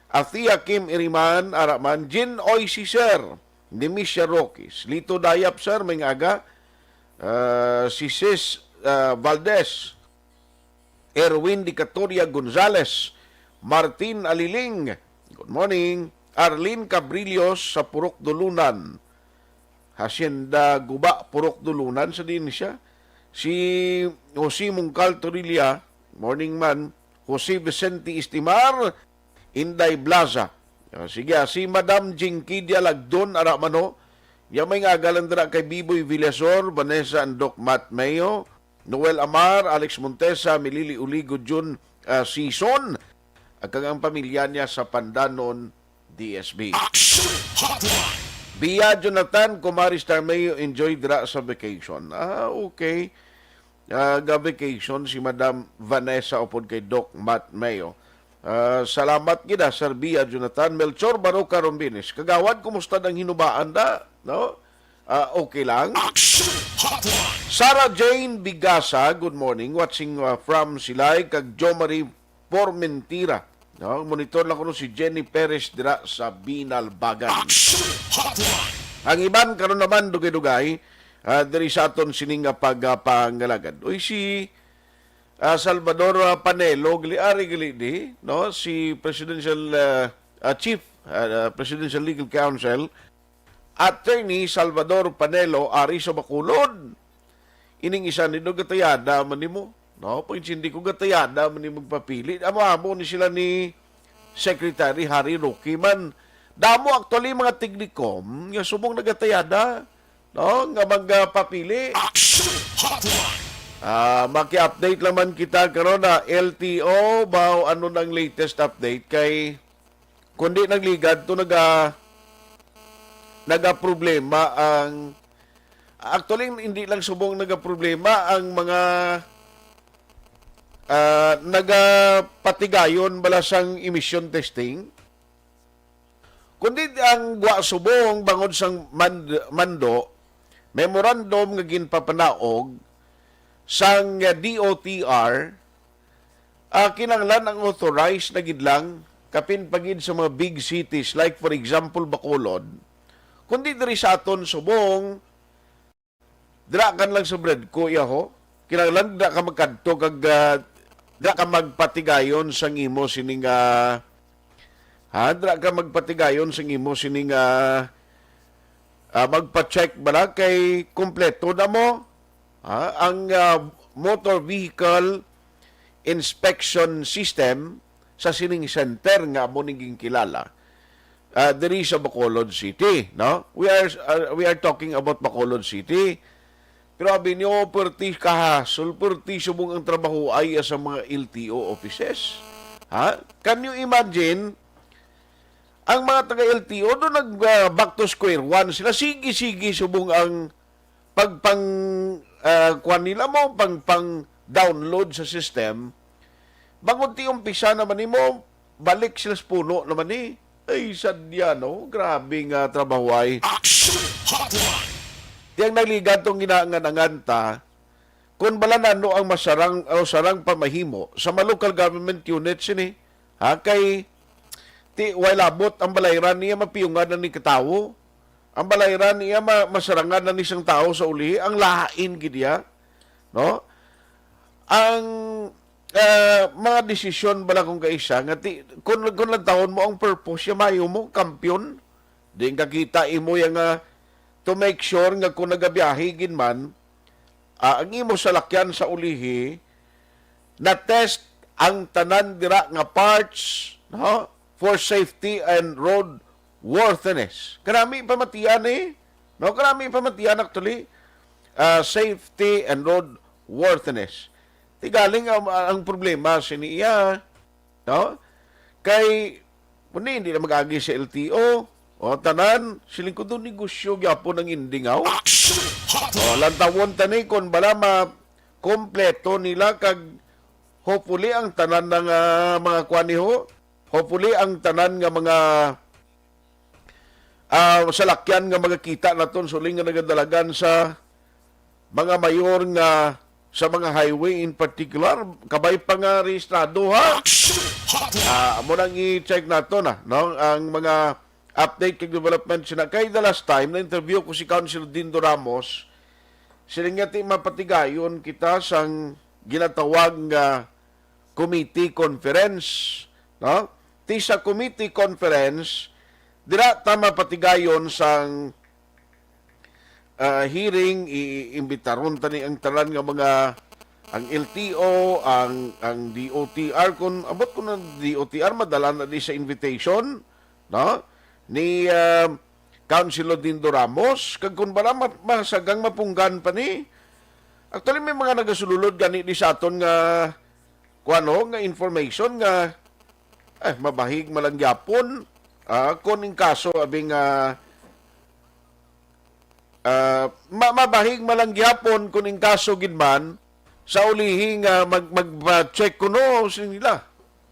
Athea Kim Iriman, ara man. Jin Oy, si Sir Demisha Roques. Lito Dayap, sir, mayong aga. Ah, si Sis, ah, Valdez. Erwin Dicatoria Gonzales, Martin Aliling, good morning. Arlene Cabrillos sa Purok Dulunan, Hacienda Guba, Purok Dulunan sa din siya. Si Jose Mungkal Torilla, morning man. Jose Vicente Estimar, Inday Blaza. Ah, sige, ah, si Madam Jinky Dialagdon, ara man ho. Niya, mayong aga lang dira kay Biboy Villasor, Vanessa and Doc Matt Mayo, Noel Amar, Alex Montesa, Milili Uligo, Jun, ah, Sison, kag ang pamilya niya sa Pandanon, D S B. Action Hotline! Bia Jonathan, Kumari Star Mayo, enjoy dira sa vacation. Ah, okay. Ah, ga-vacation si Madam Vanessa upod kay Doc Matt Mayo. Ah, salamat gid, ah, Sir Bia Jonathan. Melchor Baroca Rombines. Kagawad, kumusta ang hinubaan da? No? Ah, okay lang? Action Hotline! Sarah Jane Bigasa, good morning. Watching, ah, from Silay, kag Jo Marie Formentira. No? Monitor lang kuno si Jenny Perez dira sa Binalbagan. Action Hotline! Ang iban karon naman dugay-dugay, ah, diri sa aton sining nga pagpangalagad. Uy, si, ah, Salvador, ah, Panelo, gali, ari gali di, no? Si Presidential, ah, ah, Chief, ah, ah, Presidential Legal Counsel, Attorney Salvador Panelo, ari sa Bacolod. Ining isa ni do gatayada man nimo, no? Pag hindi ko gatayada man ni magpapili. Amo-amo ni sila ni Secretary Harry Roque man. Damo actually mga tignikom nga subong nagatayada, no? Nga magpapili. Action Hotline! Ah, maki-update lang man kita karon na L T O ba o ano nang latest update kay kundi nagligad to naga nagaproblema ang, actually, hindi lang subong nagaproblema ang mga, ah, nagapatigayon bala sang emission testing, kundi ang gwa subong bangod sang mand-, mando, memorandum nga ginpapanaog sang D O T R, ah, kinahanglan ang authorized na gid lang, kapin pa gid sa mga big cities, like for example, Bacolod, kundi diri sa aton subong, dira kan lang sa Bredco, iyaho. Kinahanglan dira ka magkadto kag, ah, dira ka magpatigayon sang imo sining, ah, ha, dira ka magpatigayon sang imo sining, ah, ah, magpa-check bala kay kompleto na mo, ha, ang, ah, motor vehicle inspection system sa sining center nga amo ning ginkilala, ah, diri sa Bacolod City, no? We are, ah, we are talking about Bacolod City. Pero abi niyo, perti kahasol, perti subong ang trabaho ay sa mga L T O offices. Ha? Can you imagine? Ang mga taga L T O do nag, ah, back to square one sila. Sige, sige, subong ang pagpang, ah, kuwan nila mo, pagpang download sa system. Bangod ti umpisa naman nimo, balik sila sa puno naman ni. Ay, sadya, no? Grabe nga trabaho ay. Action Hotline! Tiyang nagligad tong ginaangan-angan ta, kung bala nano ang masarang, o sarang pamahimo sa mga local government unit sini, ha, kay ti, way labot ang balayran niya mapiyungan na ni katawo. Ang balayran niya ma-, masarangan na ni sang tawo sa ulihi, ang lain gid iya, no? Ang, ah, mga desisyon bala kung kaisa nga ti, kung, kung lantawon mo ang purpose, ya mayo mo, kampiyon. Di ka kita imo ya nga to make sure nga kung nagabiyahe gid man, ah, ang imo salakyan sa ulihi, na-test ang tanan dira nga parts, no, for safety and road worthiness. Kanami pamatian eh. No, kanami pamatian actually. Ah, safety and road worthiness. Ti galing ang, ang problema sini iya, no? Kay, kundi hindi na mag-agi sa L T O. O, tanan, siling ko doon, negosyo gyapon ang ending, aw. Action Hotline! O, lantawon tani kung bala ma-, kompleto nila kag hopefully ang tanan nga mga kuan ni ho. Hopefully ang tanan nga mga, ah, salakyan nga magakita naton suling nga nagadalagan sa mga mayor nga sa mga highway in particular, kabay pa nga rehistrado, ha? Ah, amo nang i-check nato na, no? Ang mga update kag development sina. Kay the last time na interview ko si Councilor Dindo Ramos, sila nga ti mapatigayon kita sang ginatawag nga committee conference, no? Ti sa committee conference, dira ta mapatigayon sang ah, hearing, iimbitaron tani ang tanan nga mga, ang L T O, ang, ang D O T R, kung abot ko ng D O T R, madala na di sa invitation, no? Ni, ah, Councilor Dindo Ramos, kag kung bala ma-, masagang mapunggan pa ni, actually, may mga nagasululod gani di sa aton nga, kuano, nga information nga, eh, mabahig man lang gyapon, ah, kung in kaso, abi nga, ah, ma-, mabahig man lang gyapon kung in kaso gid man, sa ulihi nga mag-, mag-check kuno sila.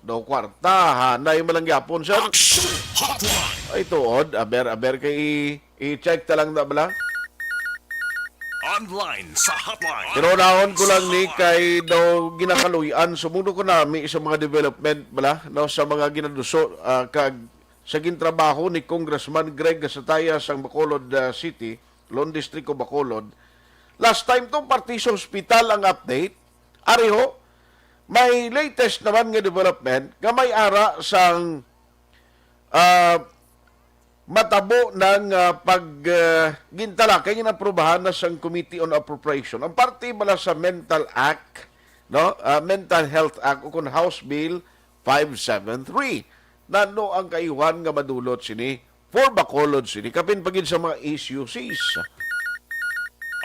Daw kwarta, hanay man lang gyapon, sir. Action Hotline! Ay, tuod. Aber, aber kay i-, i-check ta lang na bala. Online sa hotline. Pero naon ko lang ni kay daw ginakaluy-an. Sumundo ko nami sa mga development bala, no, sa mga ginaduso, ah, kag sa gintrabaho ni Congressman Greg Gasataya sang Bacolod, ah, City, Lone District of Bacolod. Last time to, parte sa hospital ang update. Ari ho, may latest naman nga development nga may ara sang, ah, matabo ng, ah, pag, ah, gintalakay nga naprubahan na sang Committee on Appropriation. Ang parte bala sa Mental Act, no? Ah, Mental Health Act o kun House Bill five seven three. Nano ang kaiwan nga madulot sini for Bacolod City, kapin pa gid sa mga S U Cs?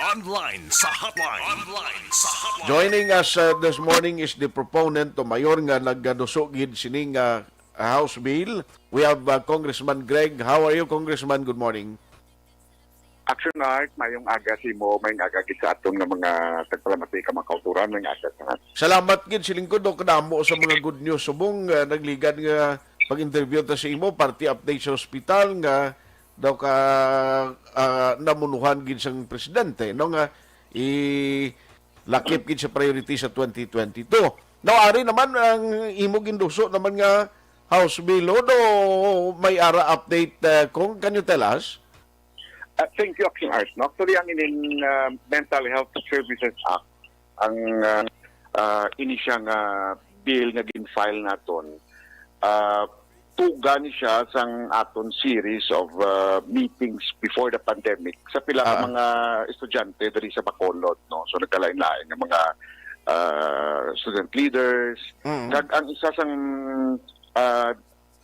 Online sa hotline. Online sa hotline. Joining us, uh, this morning is the proponent o mayor nga nagaduso gid sini nga House Bill. We have, uh, Congressman Greg. How are you, Congressman? Good morning. Action Art, mayong aga sa imo, mayong aga gid sa aton nga mga tagpalamati ka mga kauturan, mayong aga sa aton. Salamat gid, siling ko, Doc, kadamo sa mga good news. Subong, ah, nagligad nga pag-interview ta sa imo, parte update sa ospital nga daw ka, ah, namunuhan gid sang presidente, no, nga ilakip gid sa priority sa twenty twenty-two. Now, ari naman ang imo ginduso naman nga House Bill, no, may ara update, ah, kung can you tell us? Ah, thank you, Action Art. No? Actually, ang ining, ah, Mental Health Services Act, ang, ah, ah, ini siya nga bill nga gin-file naton, ah, tuga ni siya sang aton series of, ah, meetings before the pandemic sa pila ka Ah. mga estudyante diri sa Bacolod, no? So, nagkalain-lain nga mga, ah, student leaders. Mm. Kag ang isa sang, ah,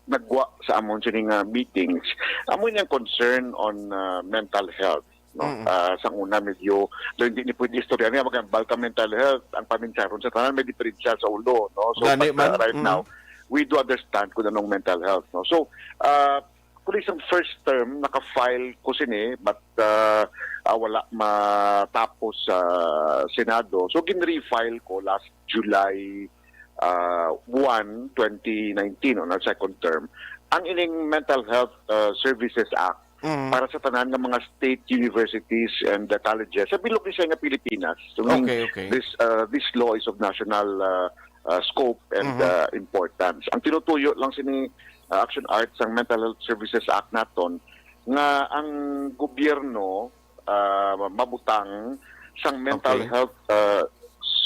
nagwa sa amon sini nga meetings, amo niyang concern on, ah, mental health, no? Mm. Ah, sang una, medyo, do, hindi ni pwede istorya niya, magambal ka mental health, ang paminsaron sa tanan may diferensya sa ulo, no? So, Gani but, ah, man. Right Mm. now, we do understand kung anong mental health, no? So, ah, actually, sa first term, naka-file ko sini, but, ah, ah, wala matapos sa Senado. So, gin-refile ko last July, ah, one, twenty nineteen, on our second term, ang ining Mental Health, ah, Services Act Mm. para sa tanan nga mga state universities and, ah, colleges sa bilog ni siya nga Pilipinas. So, meaning, Okay, okay. this, ah, this law is of national, ah, ah, scope and, Mhm. ah, importance. Ang tinutuyo lang sini, ah, Action Art sang Mental Health Services Act naton nga ang gobyerno, ah, mabutang sang Mental Okay. Health, ah,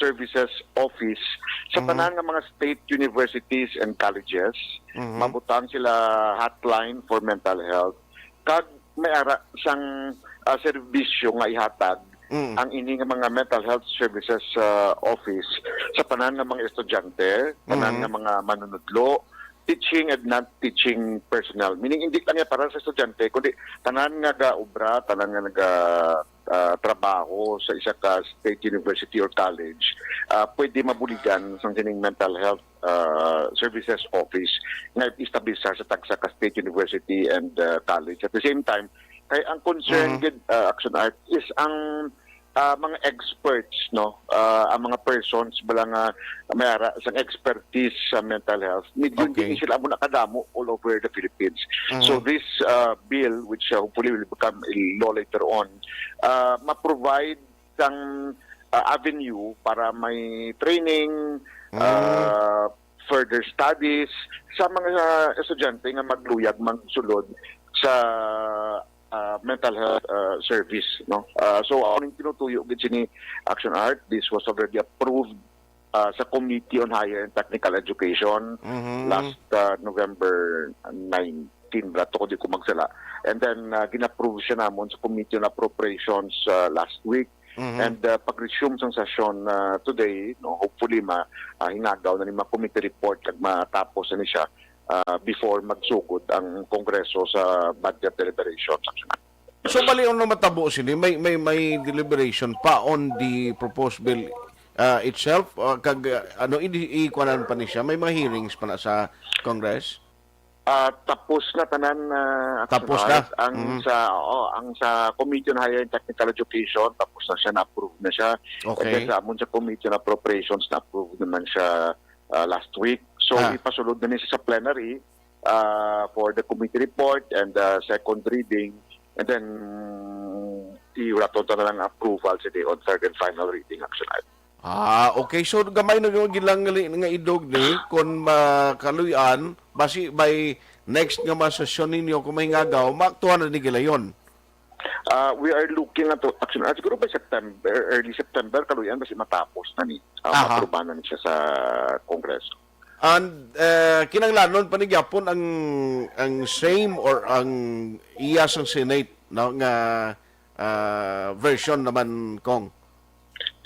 Services Office sa Mhm. tanan nga mga state universities and colleges. Mhm. Mabutang sila hotline for mental health. Kag may ara sang, ah, serbisyo nga ihatag Mm. ang ini nga mga Mental Health Services, ah, Office sa tanan nga mga estudyante, tanan Mm. nga mga manunudlo, teaching and non-teaching personnel. Meaning, hindi lang yan para sa estudyante, kundi tanan nga ga-obra, tanan nga naga, ah, trabaho sa isa ka state university or college, ah, pwede mabuligan sang sining Mental Health, ah, Services Office nga establisar sa tagsa ka state university and, ah, college. At the same time, kay ang concern Mhm. gid, ah, Action Art, is ang ah, mga experts, no? Ah, ang mga persons bala nga may ara sang expertise sa mental health, medyo Okay. hindi sila amo nakadamo all over the Philippines. Mhm. So this, ah, bill, which, ah, hopefully will become a law later on, ah, ma-provide sang, ah, avenue para may training, Mm. ah, further studies sa mga estudyante nga magluyag magsulod sa, ah, mental health, ah, service, no? Ah, so, ang tinutuyo gid sini, Action Art, this was already approved, ah, sa Committee on Higher and Technical Education Mhm. last, ah, November nineteen, bala to, kung di ko magsala. And then, ah, gin-approve siya namon sa Committee on Appropriations, ah, last week. Mhm. And, ah, pag-resume sang session, ah, today, no, hopefully ma ah, hingagaw na ni mga committee report kag matapos na ni siya, ah, before magsugod ang Kongreso sa budget deliberation. So, bali, ano matabo sini? May, may, may deliberation pa on the proposed bill, uh, itself? Uh, kag, uh, ano, i-, ikuanan pa ni siya? May mga hearings pa na sa Congress? Ah, tapos na tanan, ah, Action Tapos na? Art. Ang Mhm. sa, oo, ang sa Committee on Higher and Technical Education, tapos na siya, na-approve na siya. And Okay. then sa amon sa Committee on Appropriations, na-approve naman siya, ah, last week. So, Ah. ipasulod na ni siya sa plenary, ah, for the committee report and, ah, second reading. And then, ihuraton ta na lang approval sa day on third and final reading, Action Art. Ah, okay. So, gamay na gyud lang gali nga idog ni kung makaluy-an, basi by next nga mga sesyon ninyo kung mahingagaw, maaktuhan na ni gilayon. Ah, we are looking at, actually, ah, siguro by September, early September, kaluyan, basi matapos na ni. Ah, Aha. Maaprubahan na ni siya sa Congress. And, eh, kinahanglanon pa ni gyapon ang, ang same or ang iya sang Senate, no, nga, ah, version naman, Cong.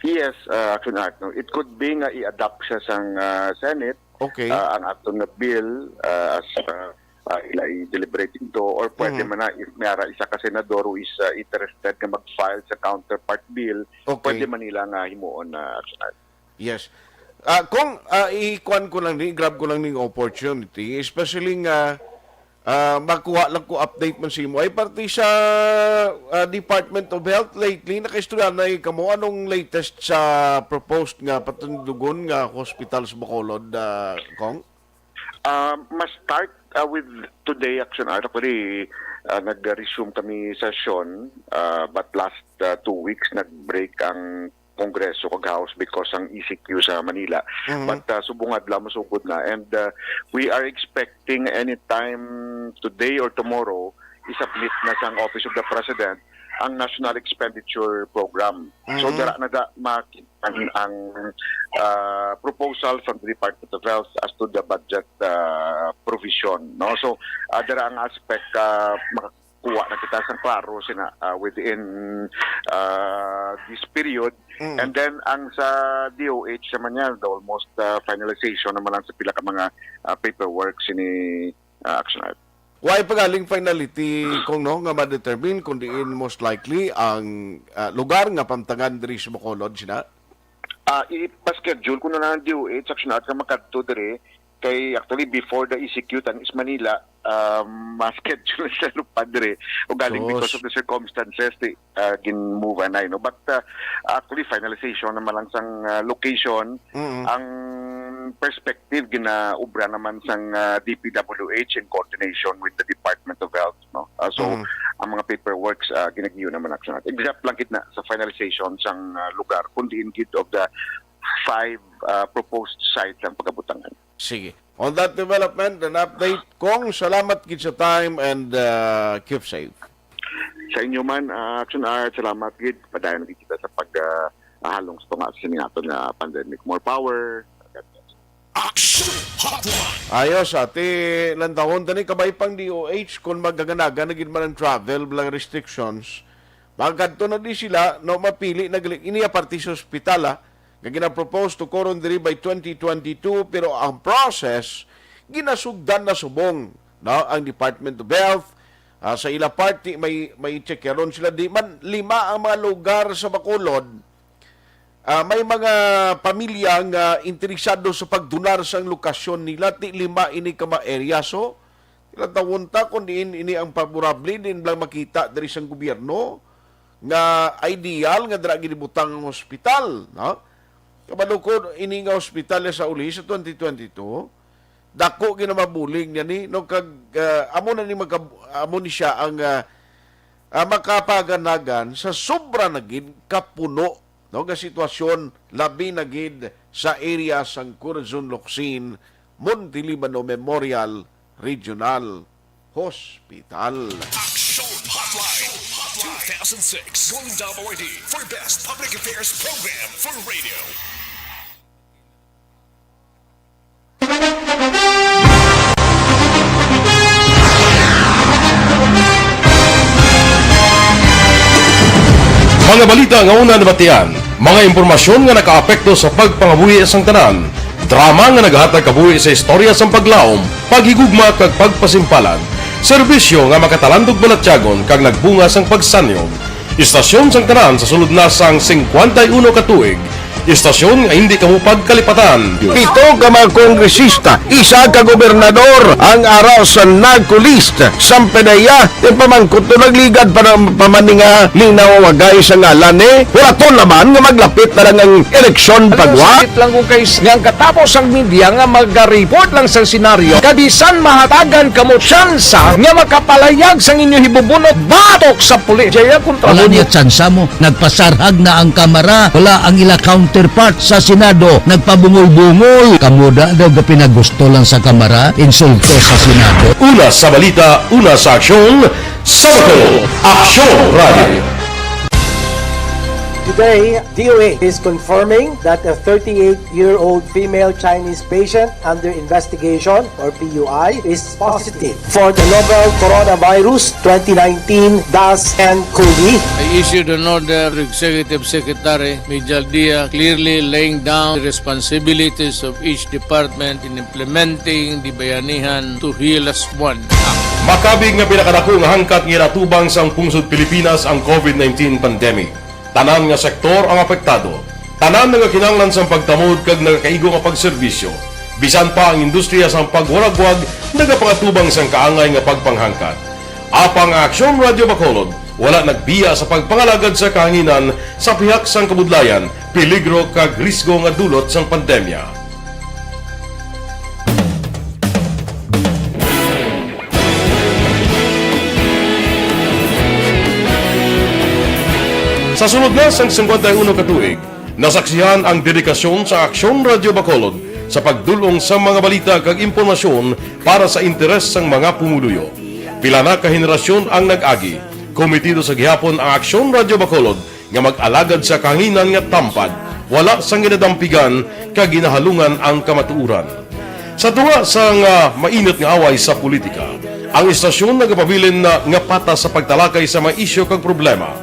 Yes, uh, Action Art, no? It could be nga i-adopt siya sang, uh, Senate, Okay. uh, ang aton nga bill, uh, as, uh, uh, ila i-deliberate ito, or pwede Mhm. man na, if may ara isa ka senador who is, uh, interested nga mag-file sa counterpart bill, Okay. pwede man nila nga himuon na, Action Art. Yes. Ah, Cong, ah, ikuan ko lang ni, grab ko lang ning opportunity, especially nga, ah, makuha lang ko update man sa imo. Ay, parte sa, ah, Department of Health lately, nakaistorya na kamo. Anong latest sa proposed nga patindugon nga hospital sa Bacolod, ah, Cong? Um, ma-start, uh, with today, Action Art. Actually, uh, nag-resume kami session, uh, but last, uh, two weeks, nag-break ang Kongreso kag House because ang E C Q sa Manila. Mhm. But, uh, subong adlaw masugod na. And, uh, we are expecting anytime today or tomorrow, i-submit na sa Office of the President ang National Expenditure Program. So, Mhm. dara na da makita ang, uh, proposal from the Department of Health as to the budget, uh, provision, no? So, uh, dara ang aspect, uh, makakuha na kita sang klaro sina, uh, within, uh, this period. Mm. And then, ang sa D O H naman niya, the almost, uh, finalization naman lang sa pila ka mga, uh, paperwork sini, uh, Action Art. Wala pa galing finality, Cong, no, nga ma-determine kung diin most likely ang, ah, lugar nga pamtagan diri sa Bacolod, sina? Ah, ipa-schedule ko na lang ang D O H, Action Art, nga makadto diri. Kay actually, before the E C Q, tan is Manila, um, ma-schedule sa lupad diri. O galing because Sus. of the circumstances, di, ah, gin-move anay, no? But, ah, actually, finalization naman lang sang, ah, location. Mm. Ang perspective, ginaubra naman sang, ah, D P W H in coordination with the Department of Health, no? Ah, so, Mm. ang mga paperworks, ah, ginagiyo naman, Action Art. Except lang gid na sa finalization sang, ah, lugar, kung diin gid of the five, ah, proposed sites ang pagabutangan. Sige. On that development and update, Cong, salamat gid sa time and, uh, keep safe. Sa inyo man, ah, Action Art, salamat gid. Padayon gid kita sa pag, ah, halong sa tunga sa sini aton nga pandemic. More power. Action Hotline. Ayos, ati, lantawon tani kabay pang D O H kung magaganaga na gid man ang travel, walang restrictions. Magkadto na di sila, no, mapili na gali. Ini a parte sa ospital, ah, nga ginapropose to karon diri by twenty twenty-two, pero ang process ginasugdan na subong, no, ang Department of Health. Ah, sa ila parte, may, may check karon sila. Di man, lima ang mga lugar sa Bacolod. Ah, may mga pamilya nga interesado sa pagdonar sang lokasyon nila, ti lima ini ka mga area. So, ilang tawon ta kung diin ini ang favorable, din lang makita diri sang gobyerno nga ideal nga dira ginibutang ang hospital, no? Kabalo ko, ini nga hospital sa uli sa twenty twenty-two, dako gid na mabulig niya ni, no? Kag, ah, amo na ni magkab-, amo ni siya ang, ah, ah, makapaganagan sa sobra na gid kapuno, no, nga sitwasyon, labi na gid sa area sang Corazon Locsin, Monte Libano Memorial Regional Hospital. Action Hotline, two thousand six, Golden Dome Awardee for Best Public Affairs Program for Radio. Mga balita nga una nabatian, mga impormasyon nga nakaapekto sa pagpangabuhi sang tanan, drama nga nagahatag kabuhi sa istorya sang paglaom, paghigugma kag pagpasimpalan, serbisyo nga makatalandog balatyagon kag nagbunga sang pagsanyog, istasyon sang tanan sa sulod na sang singkwenta y uno ka tuig, istasyon nga hindi kamo pagkalipatan. Pito ka mga kongresista, isa ka gobernador ang ara sa NAGCO list. Sampe na iya, yung pamangkot to nagligad pa ng pamaninga, linaw wagay sa ngalan ni. Hulaton naman nga maglapit na lang ang eleksyon pagwa. Sakit lang kung kay nga ang katapos ang media nga magareport lang sa senaryo. Kabisan mahatagan kamo tsansa nga makapalayag sang inyo hibubunot batok sa pulis. Jaya kontra Wala mo niya tsansa mo. Nagpasarhag na ang Kamara. Wala ang ila counterpart sa Senado. Nagpabungol-bungol. Kamo da daw ga pinagusto lang sa Kamara, insulto sa Senado. Una sa balita, una sa aksyon, sa Bacolod, Aksyon Radio. Today, D O A is confirming that a thirty-eight-year-old female Chinese patient under investigation, or P U I, is positive for the novel coronavirus twenty nineteen dash N COVID. I issued an order to Executive Secretary Mijal Dia, clearly laying down the responsibilities of each department in implementing the Bayanihan to Heal as One Act. Makabig nga pinakadako nga hangkat nga ginatubang sang pungsod Pilipinas ang COVID nineteen pandemic. Tanan nga sektor ang apektado. Tanan nagakinahanglan sang pagtamod kag nagakaigo nga pagserbisyo. Bisan pa ang industriya sang pagwaragwag nagapangatubang sang kaangay nga pagpanghangkat. Apang ang Aksyon Radio Bacolod wala nagbiya sa pagpangalagad sa kahanginan sa pihak sang kabudlayan, peligro kag risgo nga dulot sang pandemya. Sa sulod na sang singkwenta y uno ka tuig, nasaksihan ang dedikasyon sa Aksyon Radio Bacolod sa pagdul-ong sa mga balita kag impormasyon para sa interes sang mga pumuluyo. Pila na ka henerasyon ang nag-agi. Kometido sa gihapon ang Aksyon Radio Bacolod nga mag-alagad sa kahanginan nga tampad, wala sang ginadampigan kag ginahalungan ang kamatuoran. Sa tunga sang, ah, mainit nga away sa politika, ang istasyon nagapabilin na nga patas sa pagtalakay sa mga isyu kag problema.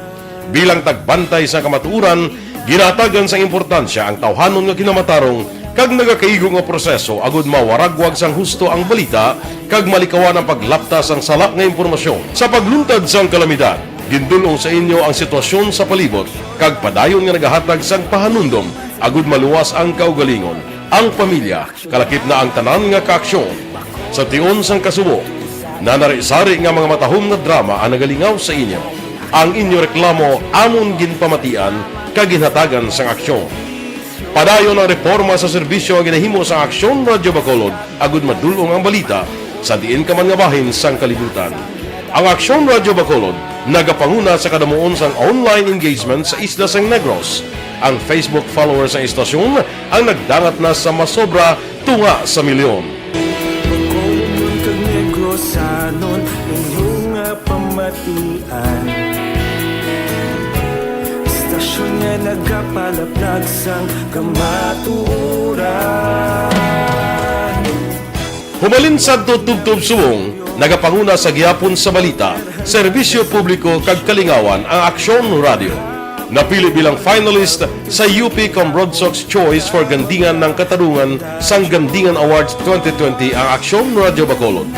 Bilang tagbantay sa kamatuoran, ginahatagan sang importansya ang tawhanon nga kinamatarong kag nagakaigo nga proseso agud mawaragwag sang husto ang balita kag malikawan ang paglapta sang sala nga impormasyon. Sa pagluntad sang kalamidad, gindul-ong sa inyo ang sitwasyon sa palibot kag padayon nga nagahatag sang pahanumdom agud maluwas ang kaugalingon, ang pamilya, kalakip na ang tanan nga kaaksyon. Sa tion sang kasubo, nanari-sari nga mga matahom nga drama ang nagalingaw sa inyo. Ang inyo reklamo amon ginpamatian kag ginhatagan sang aksyon. Padayon ang reporma sa serbisyo nga ginahimo sa Aksyon Radio Bacolod agud madul-ong ang balita sa diin ka man nga bahin sang kalibutan. Ang Aksyon Radio Bacolod nagapanguna sa kadamuon sang online engagement sa isla sang Negros. Ang Facebook followers sang istasyon ang nagdangat na sa masobra tunga sa milyon. Bacolod kag Negrosanon, inyo nga pamatian. Istasyon nga nagapalaplag sang kamatuoran. Humalin sadto tubtob subong, nagapanguna sa gihapon sa balita, serbisyo publiko kag kalingawan ang Aksyon Radio. Napili bilang finalist sa U P Cambrodsoc's Choice for Gandingan ng Katarungan sang Gandingan Awards twenty twenty ang Aksyon Radio Bacolod.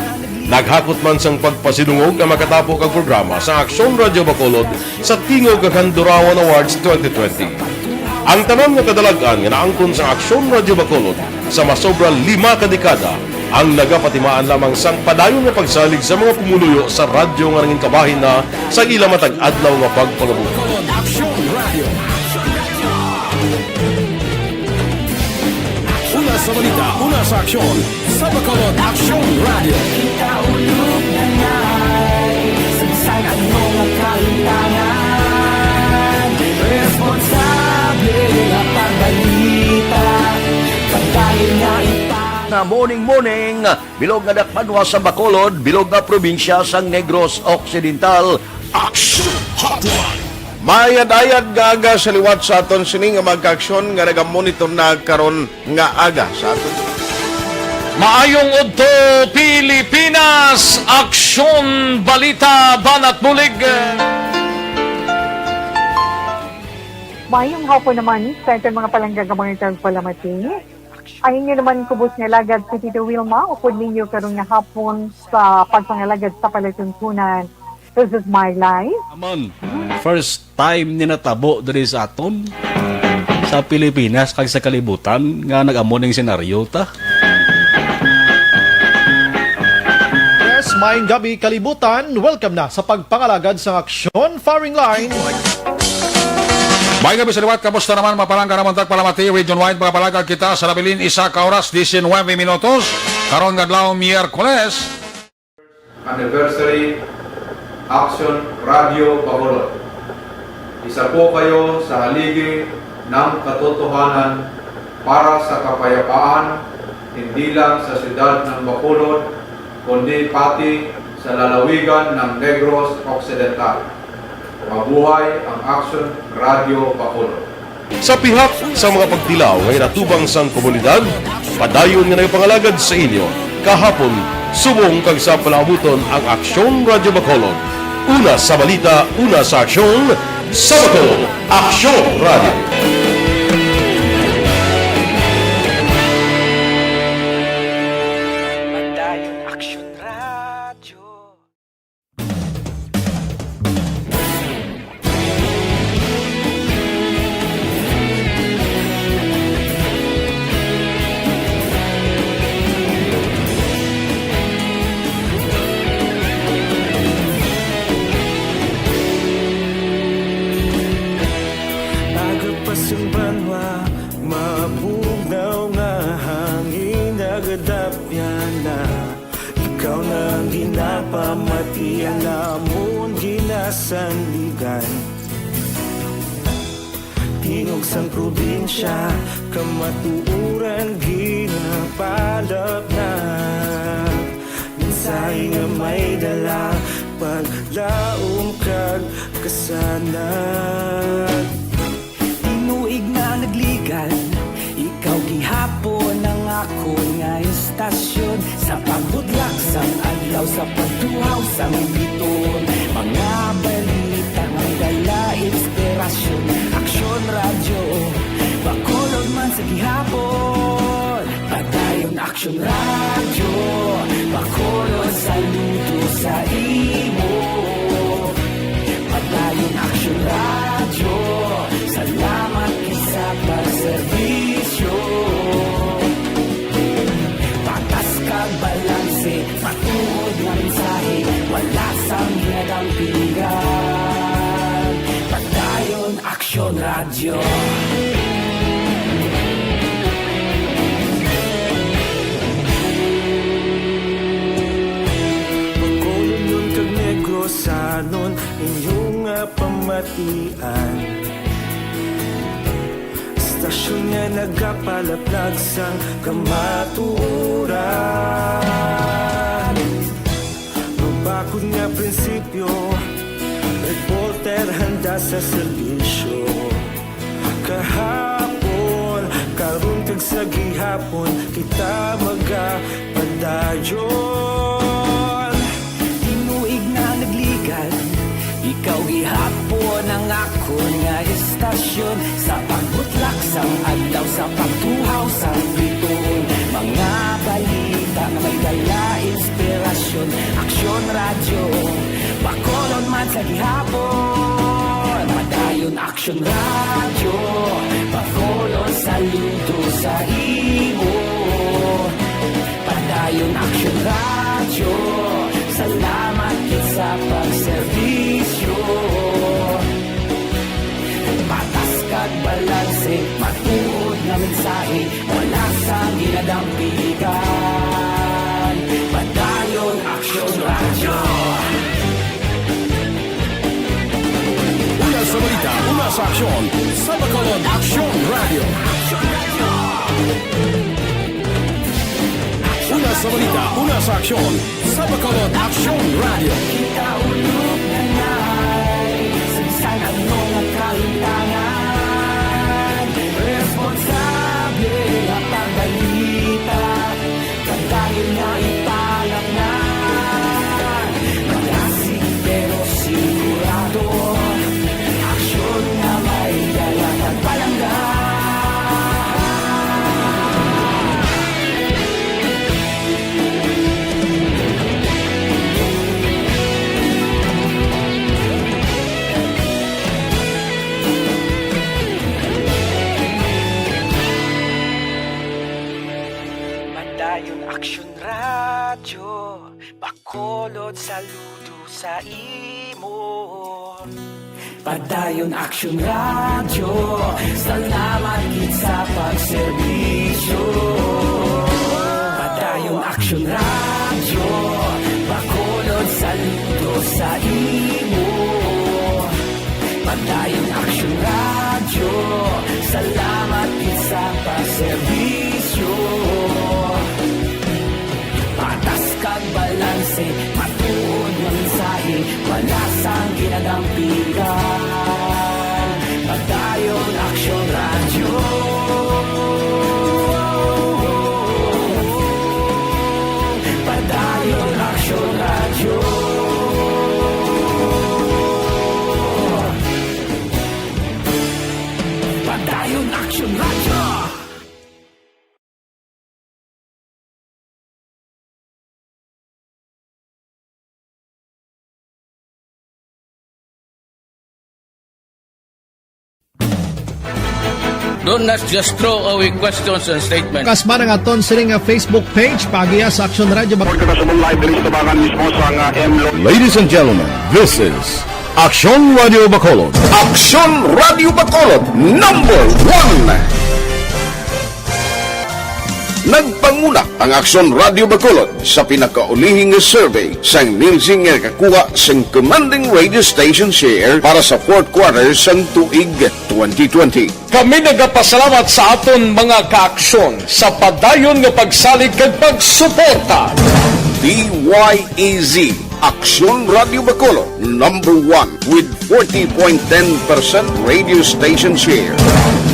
Naghakot man sang pagpasidungog ang makatapo kag programa sa Aksyon Radio Bacolod sa Tingog kag Handurawan Awards twenty twenty. Ang tanan nga kadalag-an nga naangkon sa Aksyon Radio Bacolod sa masobra lima ka dekada Ang nagapatimaan lamang sang padayon nga pagsalig sa mga pumuluyo sa radyo nga nangin kabahin na sa ila matag adlaw nga pagpangabuhi. Aksyon Radio. Una sa balita, una sa aksyon, sa Bacolod Aksyon Radio. Kita ulog na ngay, sagsay ano nga kahitangan, responsable nga pagbalita, pagdali nga ipa- Na morning, morning, bilog nga dakpanwa sa Bacolod, bilog nga probinsya sang Negros Occidental. Action Hotline. Mayad-ayad nga aga sa liwat sa aton sini nga mga kaaksyon nga nagamonitor na karon nga aga sa aton. Maayong udto, Pilipinas! Aksyon, balita, banat bulig. Maayong hapon naman sa aton mga palangga nga mga tagpalamati. Ang inyo naman kubos nga alagad si Tito Wilma, upod ninyo karon nga hapon sa pagpangalagad sa palatuntunan. This is my life. Amon, first time ni natabo diri sa aton, sa Pilipinas kag sa kalibutan, nga nag-amo ning senaryo ta. Yes, maayong gabi, kalibutan. Welcome na sa pagpangalagad sang Aksyon Firing Line. May gabi sa liwat, kamusta naman, mga palangga namon tagpalamati, region-wide, mga palangga kita sa nabilin, isa ka oras, diecinuebe minutos, karon nga adlaw, Miyerkules. Anniversary, Action Radio Bacolod. Isa po kayo sa haligi ng katotohanan para sa kapayapaan, hindi lang sa siyudad ng Bacolod, kundi pati sa lalawigan ng Negros Occidental. Mabuhay ang Action Radio Bacolod. Sa pihak sa mga pagtilaw nga ginatubang sang komunidad, padayon nga nagapangalagad sa inyo kahapon, subong kag sa palaabuton ang Aksyon Radio Bacolod. Una sa balita, una sa aksyon, sa Bacolod, Aksyon Radio. Padayon Aksyon Radio. Aga pa sang banwa, mabugnaw nga hangin nagadapyan na. Ikaw na ang ginapamati, ang amon ginasandigan. Tingog sang probinsya, kamatuoran ginapalap na. Mensahe nga may dala, paglaom kag kasanag. Tinuig nga nagligad, ikaw gihapon ang akon nga istasyon. Sa pagbutlak sang adlaw, sa pagtuhaw sang biton, mga balita nga may dala inspirasyon. Aksyon Radyo, Bacolod man sa gihapon. Padayon Aksyon Radyo, Bacolod, saludo sa imo. Padayon Aksyon Radyo, salamat gid sa pagserbisyo. Patas kag balanse, matuod nga mensahe, wala sang ginadampingan. Padayon Aksyon Radyo. Bacolodnon kag Negrosanon, inyo nga pamatian. Istasyon nga nagapalaplag sang kamatuoran. Mabakod nga prinsipyo, reporter handa sa serbisyo. Kahapon, karon kag sa gihapon, kita magapadayon. Tinuig nga nagligad, ikaw gihapon ang akon nga istasyon. Sa pagbutlak sang adlaw, sa pagtuhaw sang biton, mga balita nga may dala inspirasyon. Aksyon Radyo, Bacolod man sa gihapon. Padayon Aksyon Radyo, Bacolod, saludo sa imo. Padayon Mensahe mula sa ginadampigan. Padayon Aksyon Radyo. Una sa balita, una sa aksyon, sa Bacolod Aksyon Radyo. Una sa balita, una sa aksyon, sa Bacolod Aksyon Radyo. Kita ulog na nai, sa bisan ano nga kahintangan, responsable nga pagbalita, padayon nga ipalatnan. Malasig pero sigurado, aksyon nga may dala kag palangga. Padayon Aksyon Radyo, Bacolod, saludo sa imo. Padayon Aksyon Radyo, salamat gid sa pagserbisyo. Padayon Aksyon Radyo, Bacolod, saludo sa imo. Padayon Aksyon Radyo, salamat gid sa pagserbisyo. Patas kag balanse, matuod nga mensahe, wala sang ginadampigan. Padayon Aksyon Radyo. Padayon Aksyon Radyo. Padayon Aksyon Radyo. Do not just throw away questions and statements. Kasma nga aton sini nga Facebook page, paagiha sa Aksyon Radyo. Report ka sa Live Police Tabangan mismo sa nga M Lo- Ladies and gentlemen, this is Aksyon Radyo Bacolod. Aksyon Radyo Bacolod, number one. Nagpanguna ang Aksyon Radyo Bacolod sa pinakaulihing nga survey sang Nielsen nga nakakuha sing commanding radio station share para sa fourth quarter sang tuig twenty twenty. Kami nagapasalamat sa aton mga kaaksyon sa padayon nga pagsalig kag pagsuporta. D Y E Z, Aksyon Radyo Bacolod, number one with forty point ten percent radio station share.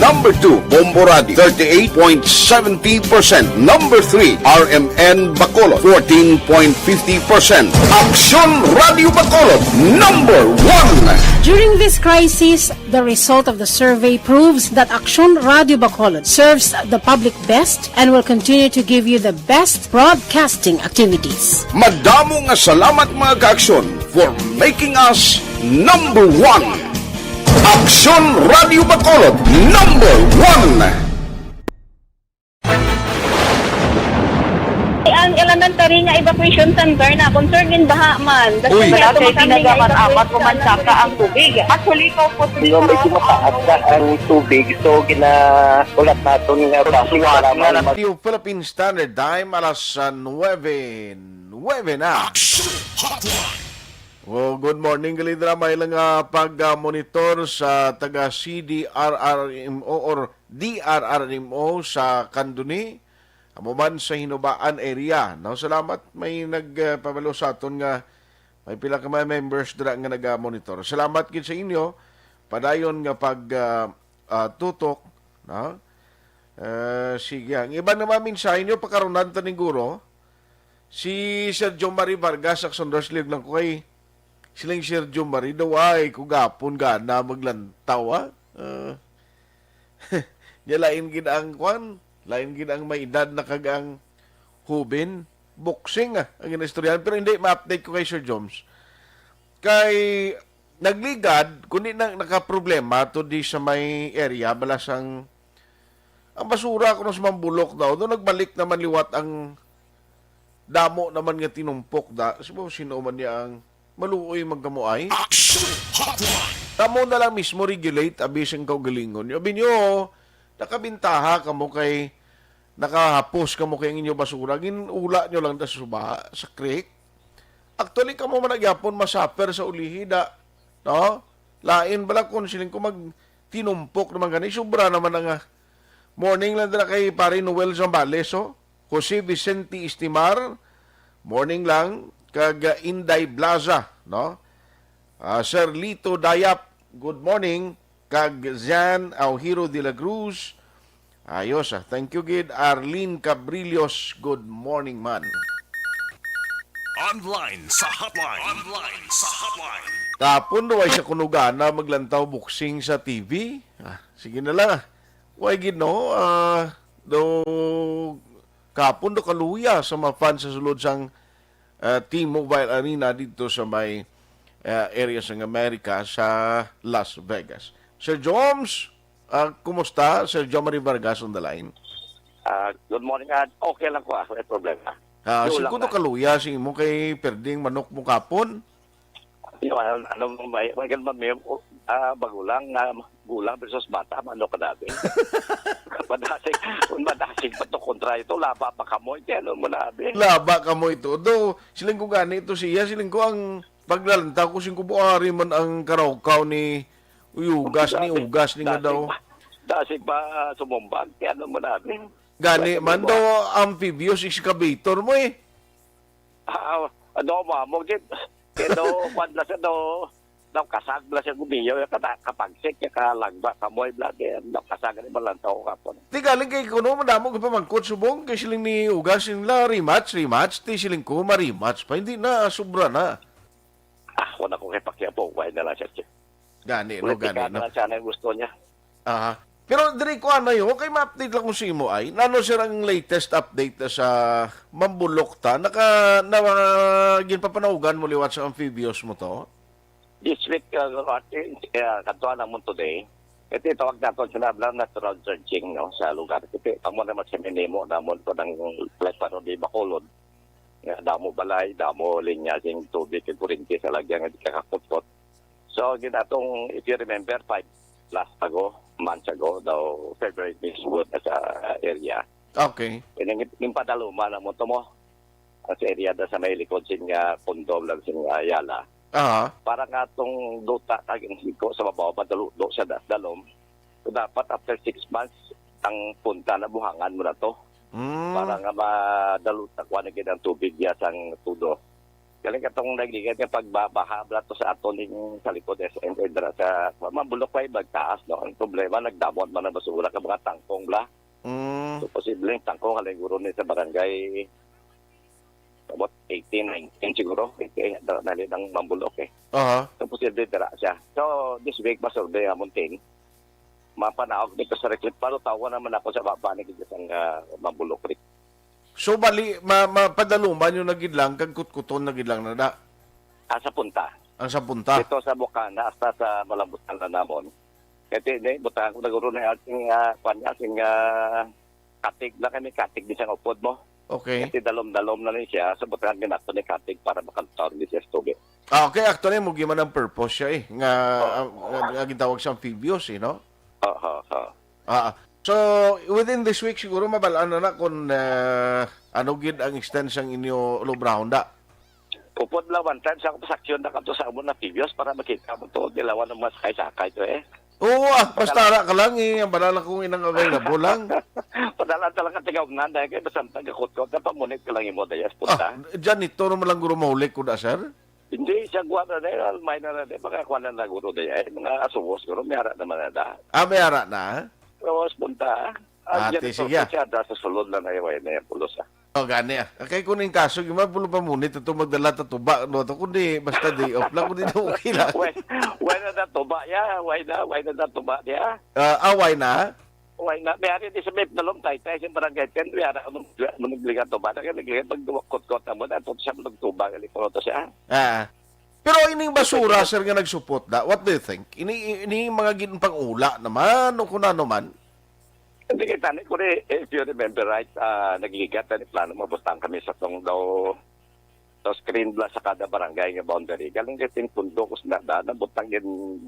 Number two, Bombo Radio, thirty-eight point seventy percent. Number three, R M N Bacolod, fourteen point fifty percent. Aksyon Radyo Bacolod, number one. During this crisis, the result of the survey proves that Aksyon Radyo Bacolod serves the public best and will continue to give you the best broadcasting activities. Madamo nga salamat, mga kaaksyon, for making us number one. Aksyon Radyo Bacolod, number one. Ang elementary nga evacuation center na concerned in baha man. Uy. Malapit na nga man apat o man saka ang tubig. Actually, po, po, Di ba, medyo mataas na ang tubig, so ginaulat naton nga Suwat nga na. Radio Philippine Standard Time, alas, ah, nuwebe, nuwebe na. Action Hotline. Oh, good morning, Kalidra. May lang, ah, pag, ah, monitor sa taga C D R R M O or D R R M O sa Candoni. Amo man sa Hinubaan area. No, salamat. May nagpabalo sa aton nga may pila ka mga members dira nga naga-monitor. Salamat gid sa inyo. Padayon nga pag, ah, ah, tutok, no? Eh, sige. Ang iban nga mga mensahe nyo, pakarunan ta ning guro. Si Sir Jomari Vargas, Aksyon Radyo, lang ko kay siling Sir Jomari daw, ay, kugapon gana maglantaw, ah. Eh, nya lain gid ang kwan, lain gid ang may edad na kag ang hubin. Boxing, ah, ang ginaistoryahan. Pero hindi, ma-update ko kay Sir Joms. Kay nagligad, kundi na nakaproblema to di sa may area, balasang ang basura kuno sa Mambulok daw. Doon nagbalik naman liwat ang damo naman nga tinumpok da. Sino, sino man niya ang maluoy magkamuay? Action Hotline. Kamo na lang mismo regulate, abi sing kaugalingon. Abi nyo, nakabintaha kamo kay nakahapos kamo kay ang inyo basura, ginula nyo lang da sa suba, sa creek. Actually, kamo man na gyapon masuffer sa ulihi da, no? Lain bala kung siling ko magtinumpok naman gani, sobra naman ang, ah, morning lang dira kay pare Noel Zambales, oh. Jose Vicente Istimar, morning lang, kag, ah, Inday Blaza, no? Ah, Sir Lito Dayap, good morning. Kag Jan Aujiro de la Cruz, ayos, ah. Thank you gid. Arlene Cabrillos, good morning man. Online sa hotline. Online sa hotline. Kapon daw ay sa kunugana maglantaw boxing sa T V. Ah, sige na lang, ah. Way gid, no? Ah, do, kapon do kaluya sa mga fans sa sulod sang, ah, T-Mobile Arena dito sa may, ah, area sang America sa Las Vegas. Sir Joms, ah, kumusta? Sir Jomari Vargas on the line. Ah, good morning, ah. Okay lang ko, ah. May problema. Ah, Yung lang singko to na. Kaluya, sing mo kay perding manok mo kapon? Yung ano, ano, may, may ganun ba, may, ah, magulang, ah, gulang versus bata, ano ka dati? Madasig, kung madasig pa to kontra ito, laba pa kamoy, kaya ano mo na, abi? Laba kamoy ito. Do, siling ko gani ito siya, siling ko ang paglalantaw ko, sing ko buari man ang karawkaw ni uyugas, ni Dasig, ugas ni nga dasig daw. Pa, dasig pa, ah, sumumbag, kaya ano mo na, abi? Gani Pwede man mo daw ba? Amphibious excavator mo eh. Ah, ano, mamo, gid. Kaya daw, kwan lang siya, daw, daw kasag lang siya gumiyo, yung kata-, kapagsik, yung kalagba, kamoy, bla, kaya daw kasag, ano, malantaw ko kapon. Di galing kay kuno, madamo ka pamangkot subong, kay siling ni Ugas, siling la, rematch, rematch, ti siling ko, ma-rematch pa, hindi na, sobra na. Ah, wala ko kay pakiabo, why na lang siya, Chief. Gani, no, Politika gani, na no. Lang siya, ano yung gusto niya. Aha. Pero diri ko ano yo, kay ma-update lang ko sa imo ay. Nano sir ang latest update sa Mambulok ta? Naka, na, ginpapanaugan mo liwat sa amphibious mo to? This week, uh, uh, kadto na mo today. Ito, tawag nato, sinabi lang natural dredging, no, sa lugar. Kasi amo naman sa minimo namon ko ng Playa Parodi, Bacolod. Nga damo balay, damo linya sing tubig kag kuryente sa lagyan nga di kakakutkot. So, ginatong, if you remember, five plus ago, months ago, daw February mismo na sa area. Okay. Ining, ining padaluma na mo to mo, sa area da sa may likod sing, ah, Pondom lang sing, ah, Yala. Aha. Para nga atong duta kag ang siko sa babaw, madalo-, do sa da-, dalom. So, dapat after six months, ang punta na buhangan mo na to. Mm. Para nga madalo-, nakuha na gid ang tubig diya sang tudo. Galing katong nagligad nga pagbabaha bala to sa aton ning sa likod S M A dira sa Mambulok pa yung magtaas, no? Ang problema, nagdamot man ang basura ka mga tangkong bla. Mm. So, posibleng tangkong halin guro ni sa barangay, about eighteen, nineteen siguro. Eighteen, dara na rin ang Mambulok eh. Aha. So, posible dira siya. So, this week, masurvey ang mountain. Mapanaog dito sa recruit. Pero tawa naman ako sa baba ni Gigas ang, ah, Mambulok Creek. So, bali, ma-, mapadaluman yung nagid lang, kag kutkuton nagid lang na da. Ah, sa punta. Ang sa punta. Dito sa Bukana, hasta sa Malambutan na namon. Kasi, di, butang ko naguro na yung ating, ah, kwan niya, ating, ah, katig na kami, katig di sa upod mo. Okay. Kasi dalom-dalom na rin siya, so butang ginato ni katig para makantor di siya sa tubig. Ah, okay, actually, mo man ang purpose siya eh, nga, Oo. Ah, nga, nga gitawag sa amphibious eh, no? Oo, oo. Ah, so, within this week, siguro mabalaan na na kung, ah, ano gid ang extent sang inyo lubrahon da. Upod lang one time sa ako sa aksyon na kanto sa amon na figures para makita mo to. Dilawan ng mga sakay-sakay to eh. Oo, ah, basta Pagkala- ra ka lang eh. Ang banal akong inang available lang. Padala talaga tigaw na dahil kay basta ang tagakot-kot na pamunit ka lang imo dayas Ah, punta. Janitor mo lang guro mahulik ko da, sir? Hindi, siya kuha na rin. Almay na rin. Mga kuha na na guro dayas. Mga asuwos guro. May ara naman na da. Ah, may ara na? Tapos punta. Ah, Ate, yan ito, sige, ah. Siya da sa sulod na na iway na yung pulos ah. Oh, gani ah. Kay kuning kaso, yung mga pulo pa munit, ito magdala ta tuba, no? Ito kundi, basta day off lang, kundi na okay lang. Why, why na na tuba, ya? Why na, why na na tuba, ya? Ah, ah, why na? Why na? May ari di sa may nalong tay, tay, sa barangay ten, may ara, ano, ano, nagliga tuba, na, nagliga, pag duwakot-kot na mo, na, ito siya, magtuba, gali ko to siya. Ah. Pero ining basura, sir, nga nagsupot na, what do you think? Ini, ini mga ginpangula naman, o kung ano man? Hindi kita ni, kung i-, if you remember right, ah, nagligat na ni plano mabutang kami sa tong daw, daw screen bla sa kada barangay nga boundary. Galing kasi yung pundo ko sa nada, nabutang yun,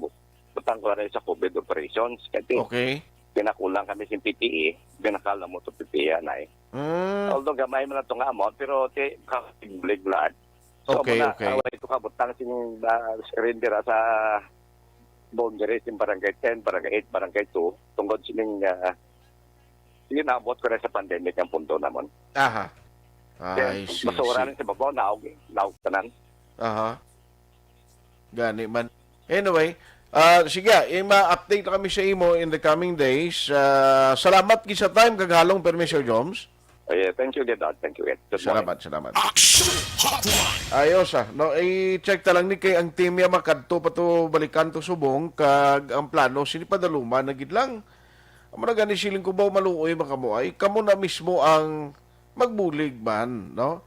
butang ko rin sa COVID operations. Kasi Okay. pinakulang kami sing P P E, binakal na mo to P P E anay. Mm. Although gamay man ato nga amount, pero ti, ka-, bulig blood. So, Okay, amo na, okay. Away ko kabutang sing, ah, surrender sa boundary sing Barangay ten, Barangay eight, Barangay two, tungod sining, ah, sige, naabot ko na sa pandemic ang pundo namon. Aha. Kaya I see, I basura see. Na sa babaw, naog, naog tanan. Aha. Gani man. Anyway, ah, sige, ah, ma-update na kami sa imo in the coming days. Ah, salamat gid sa time, kag halong permi, Sir Joms. Oh, yeah, thank you, Dad. Thank you, Ed. Good morning. Salamat, salamat. Action Hotline. Ayos, ah. No, i-check ta lang ni kay ang team niya makadto pa to, balikan to subong, kag ang plano, sini padaluma na gid lang. Amo na gani siling ko ba, maluoy man kamo ay. Kamo na mismo ang magbulig man, no?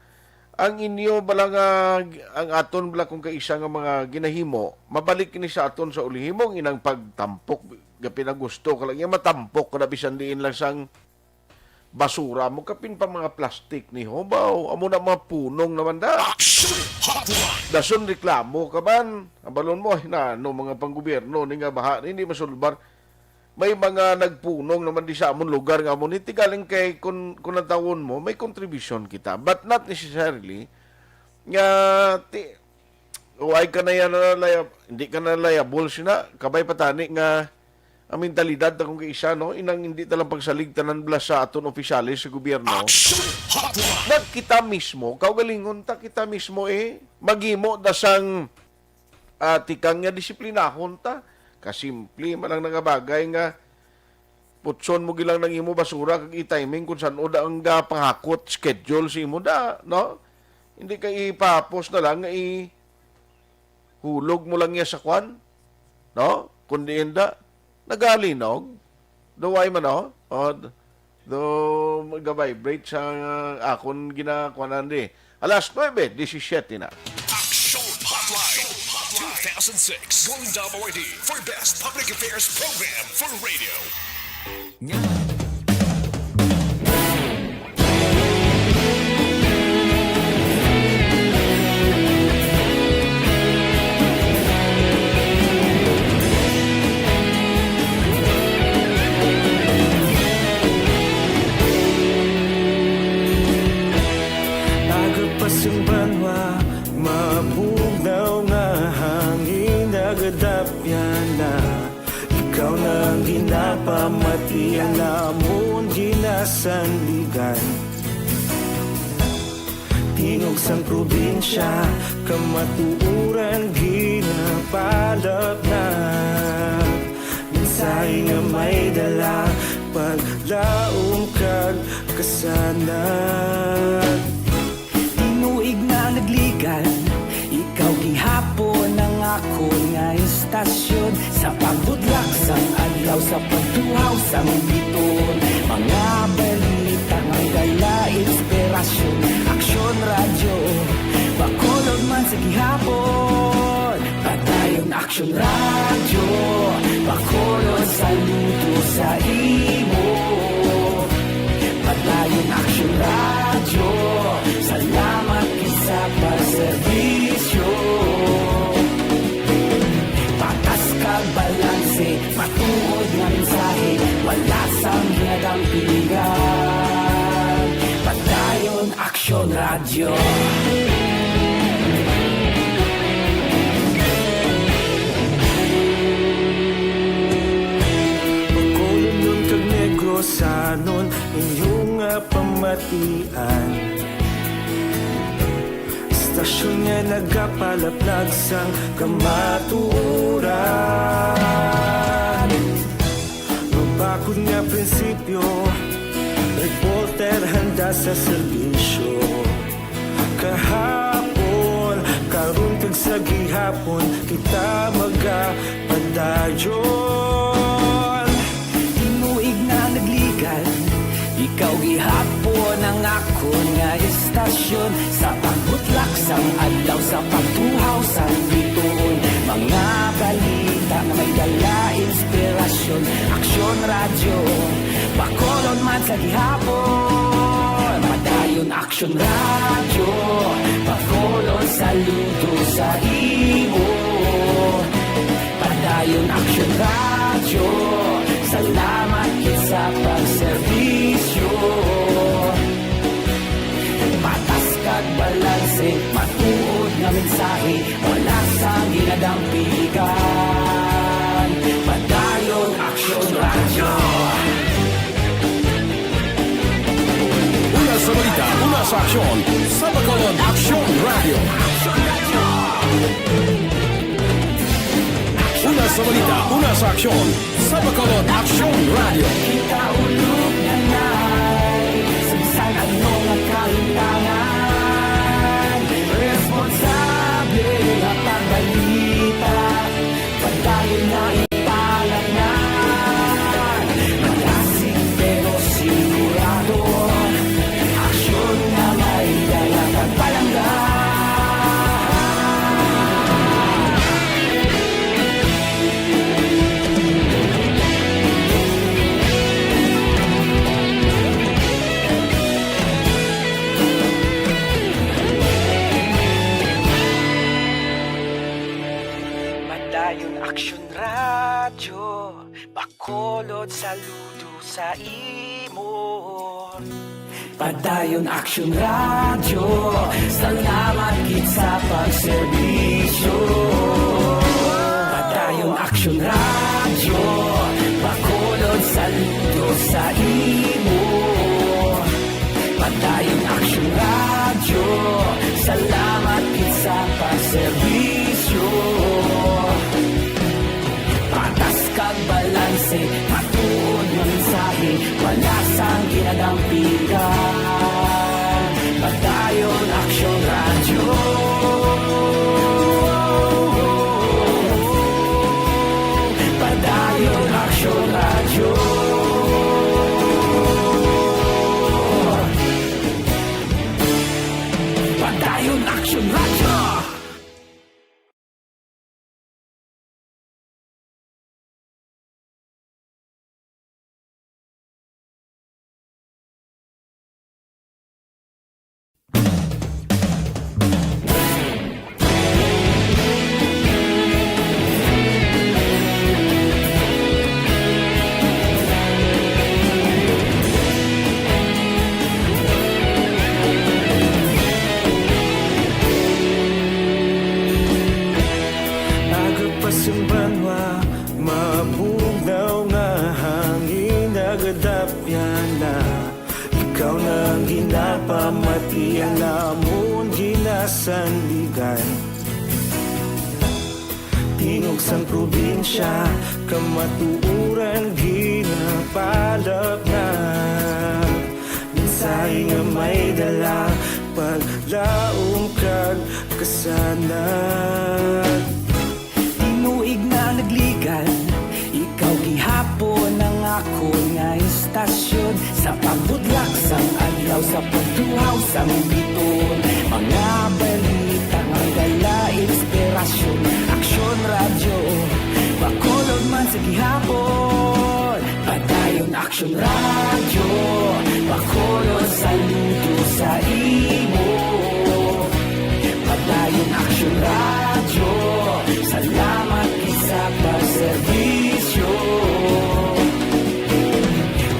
Ang inyo bala nga, ang aton bala kung kaisa nga mga ginahimo, mabalik ni sa aton sa ulihimo, ang inang pagtampok, gapin ang gusto ka lang, iya matampok ka na bisan diin lang sang basura mo, kapin pa mga plastic ni Hobaw, amo na mga punong naman da. Action Hotline. Dason reklamo ka man, abalon mo, ay na, no, mga panggobyerno, ni nga baha, hindi masulbar. May mga nagpunong naman di sa amon lugar nga amo ni, ti galing kay kun, kun ang tawon mo, may contribution kita. But not necessarily nga ti, why ka na yan na liab-, hindi ka na liable sina. Kabay pa tani nga ang mentalidad ta kung kaisa, no? Inang hindi ta lang pagsalig tanan bala sa aton opisyales sa gobyerno. Action Hotline. Na kita mismo, kaugalingon ta kita mismo eh, maghimo da sang ah, tikang nga disiplinahon ta. Kasimple man lang nga bagay nga putson mo gilang nang imo basura kag i-timing kung san-o da ang gapangakot schedule sa imo da, no? Hindi ka ipapos na lang nga ihulog mo lang niya sa kwan, no? Kundi inda, nagalinog. Duway man, oh. Oh, d-, do, ga-vibrate sa, uh, akon ginakuanan di. Alas nuebe disisiete na. Action Hotline two thousand six. Golden Dome Awardee for Best Public Affairs Program for Radio. Aga pa sing banwa, mabugnaw nga hangin nagadapyan na. Ikaw na ang ginapamati, ang amon ginasandigan. Tingog sang probinsya, kamatuoran ginapalapnag. Mensahe nga may dala, paglaom kag kasanag. Tinuig na nagligan, ikaw gihapon ang akon nga istasyon. Sa pagbudlak sang adlaw, sa pagtuhaw sang bituon, mga balita may dala inspirasyon. Aksyon Radyo, Bacolod man sa gihapon. Padayon Aksyon Radyo, Bacolod, saludo sa imo. Padayon Aksyon Radyo, salamat gid sa pagserbisyo. Patas kag balanse, matuod nga mensahe, wala sang ginadampingan. Padayon Aksyon Radyo. Bacolodnon kag Negrosanon, inyo nga pamatian. Istasyon nga nagapalaplag sang kamatuoran. Mabakod nga prinsipyo, reporter handa sa serbisyo. Kahapon, karon kag sa gihapon, kita magapadayon. Tinuig na nagligan, ikaw gihapon ang akon nga istasyon. Sa pagbutlak sang adlaw, sa pagtuhaw sang bituon, mga balita nga may dala inspirasyon. Aksyon Radyo, Bacolod man sa gihapon. Padayon Aksyon Radyo, Bacolod, saludo sa imo. Padayon Aksyon Radyo, salamat sa pagserbisyo. Patas kag balanse, matuod nga mensahe, wala sang ginadampigan. Padayon Aksyon Radyo. Una sa balita, una sa aksyon, sa Bacolod Aksyon Radyo. Una sa balita, una sa aksyon, sa Bacolod Aksyon Radyo. Kita ulog na nai, sa bisan ano nga kahintangan, responsable nga pagbalita, padayon na ipalanan. Malasig pero sigurado, aksyon nga may dala kag palangga. Padayon Aksyon Radyo, Bacolod, saludo sa imo. Padayon Aksyon Radyo, salamat gid sa pagserbisyo. Padayon Aksyon Radyo, Bacolod, saludo sa imo. Padayon Aksyon Radyo, salamat gid sa pagserbisyo. Patas kag balanse, matuod nga mensahe, wala sang ginadampigan. Padayon Aksyon Radyo. Padayon Aksyon Radyo. Padayon Aksyon Radyo. Aga pa sang banwa, mabugnaw nga hangin nagadapyan na. Ikaw na ang ginapamati, ang amon ginasandigan. Tingog sang probinsya, kamatuoran ginapalapngan. Mensahe nga may dala, paglaom kag kasanag. Tinuig na nagligan, ikaw gihapon ang akon nga istasyon. Sa pagbutlak sang adlaw, sa pagtuhaw sang biton, mga balita nga dala inspirasyon. Aksyon Radyo, Bacolod man sa gihapon. Padayon Aksyon Radyo, Bacolod, saludo sa imo. Padayon Aksyon Radyo, salamat gid sa pagserbisyo.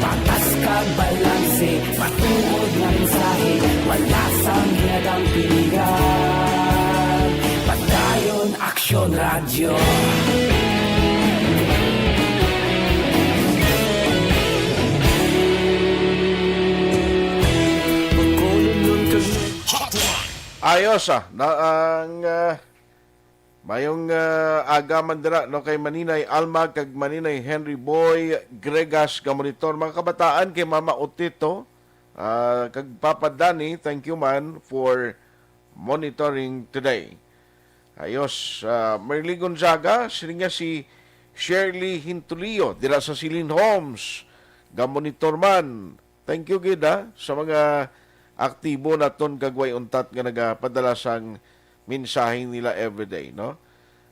Patas kag balanse, matuod nga mensahe, wala sang ginadampigan. Padayon Aksyon Radyo. Ayos, ah. Na, ang, ah, mayong, ah, aga man dira, no, kay Maninay Alma kag Maninay Henry Boy Gregas, ga-monitor. Mga kabataan, kay Mama Otito, ah, kag Papa Danny, thank you man for monitoring today. Ayos, ah, Merly Gonzaga, siling niya si Shirley Hintulio, dira sa Silin Homes, ga-monitor man. Thank you gid, ha, sa mga aktibo naton kag way untat nga nagapadala sang mensahe nila everyday, no?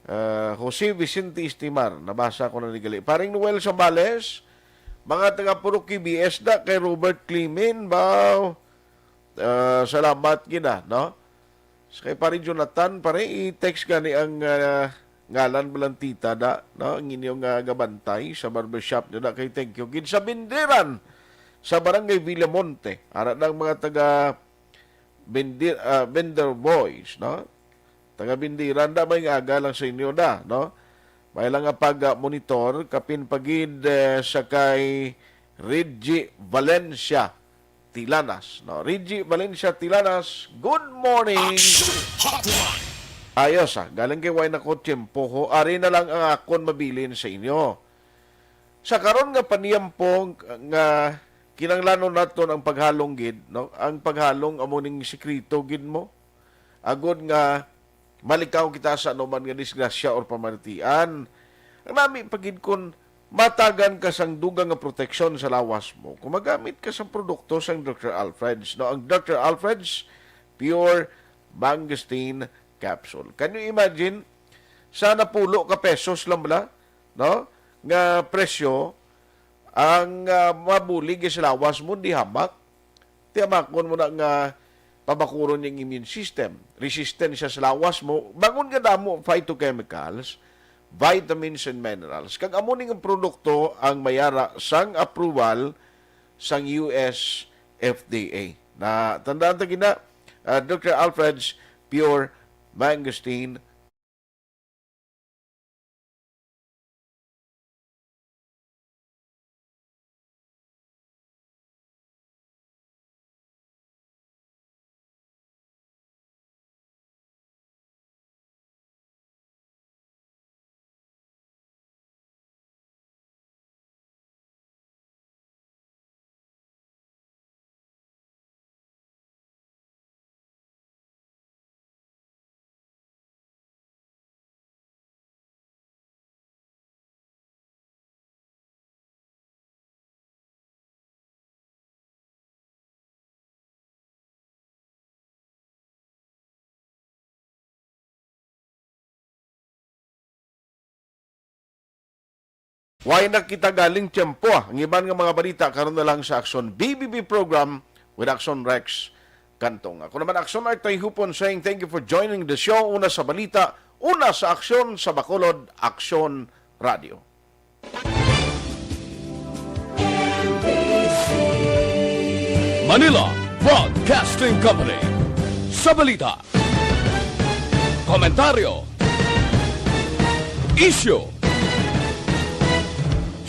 Ah, Jose Vicente Estimar, nabasa ko na ni gali. Paring Noel Sambales, mga taga Purok K B S da, kay Robert Clemen, baw. Ah, salamat gid, ah, no? Sa kay Pare Jonathan, pare, i-text gani ang, ah, ngalan ba lang tita da, no? Ang inyo nga gabantay sa barbershop nyo na kay thank you. Gid sa Bindiran, sa Barangay Villamonte, ara na ang mga taga Bindi, ah, Vendor Boys, no? Taga Bindiran da, may aga lang sa inyo da, no? May lang nga pag-monitor, kapin pagid eh, sa kay Reggie Valencia Tilanas, no? Reggie Valencia Tilanas, good morning. Action Hotline. Ayos ah, galing kay Wayne ako tiyempo ho. Ari na lang ang akon mabilin sa inyo. Sa karon nga paniyampo nga kinanglanon naton ang paghalong gid, no? Ang paghalong amo ning sikreto gid mo. Agod nga malikaw kita sa anuman nga disgrasya or pamartian. Ang nami pa gid kun matagan ka sang dugang nga proteksyon sa lawas mo kung magamit ka sa produkto sang Doctor Alfred's, no? Ang Doctor Alfred's Pure Mangosteen Capsule. Can you imagine? Sa napulo ka pesos lang bala, no? Nga presyo ang ah, mabulig sa lawas mo, di hamak. Tiyamakon mo na nga pabakuron yung immune system. Resistensya sa lawas mo, bangon nga damo phytochemicals, vitamins and minerals. Kag amo ning produkto ang mayara sang approval sang U S F D A. Na tandaan ta gina, ah, Doctor Alfred's Pure Mangosteen. Why na kita galing tiyempo, ah? Ang iban nga mga balita karon na lang sa Aksyon B B B program with Aksyon Rex Cantong. Ako naman, Aksyon Art Tayhupon, saying thank you for joining the show. Una sa balita, una sa aksyon, sa Bacolod, Aksyon Radio. Manila Broadcasting Company. Sa balita, komentaryo, isyu,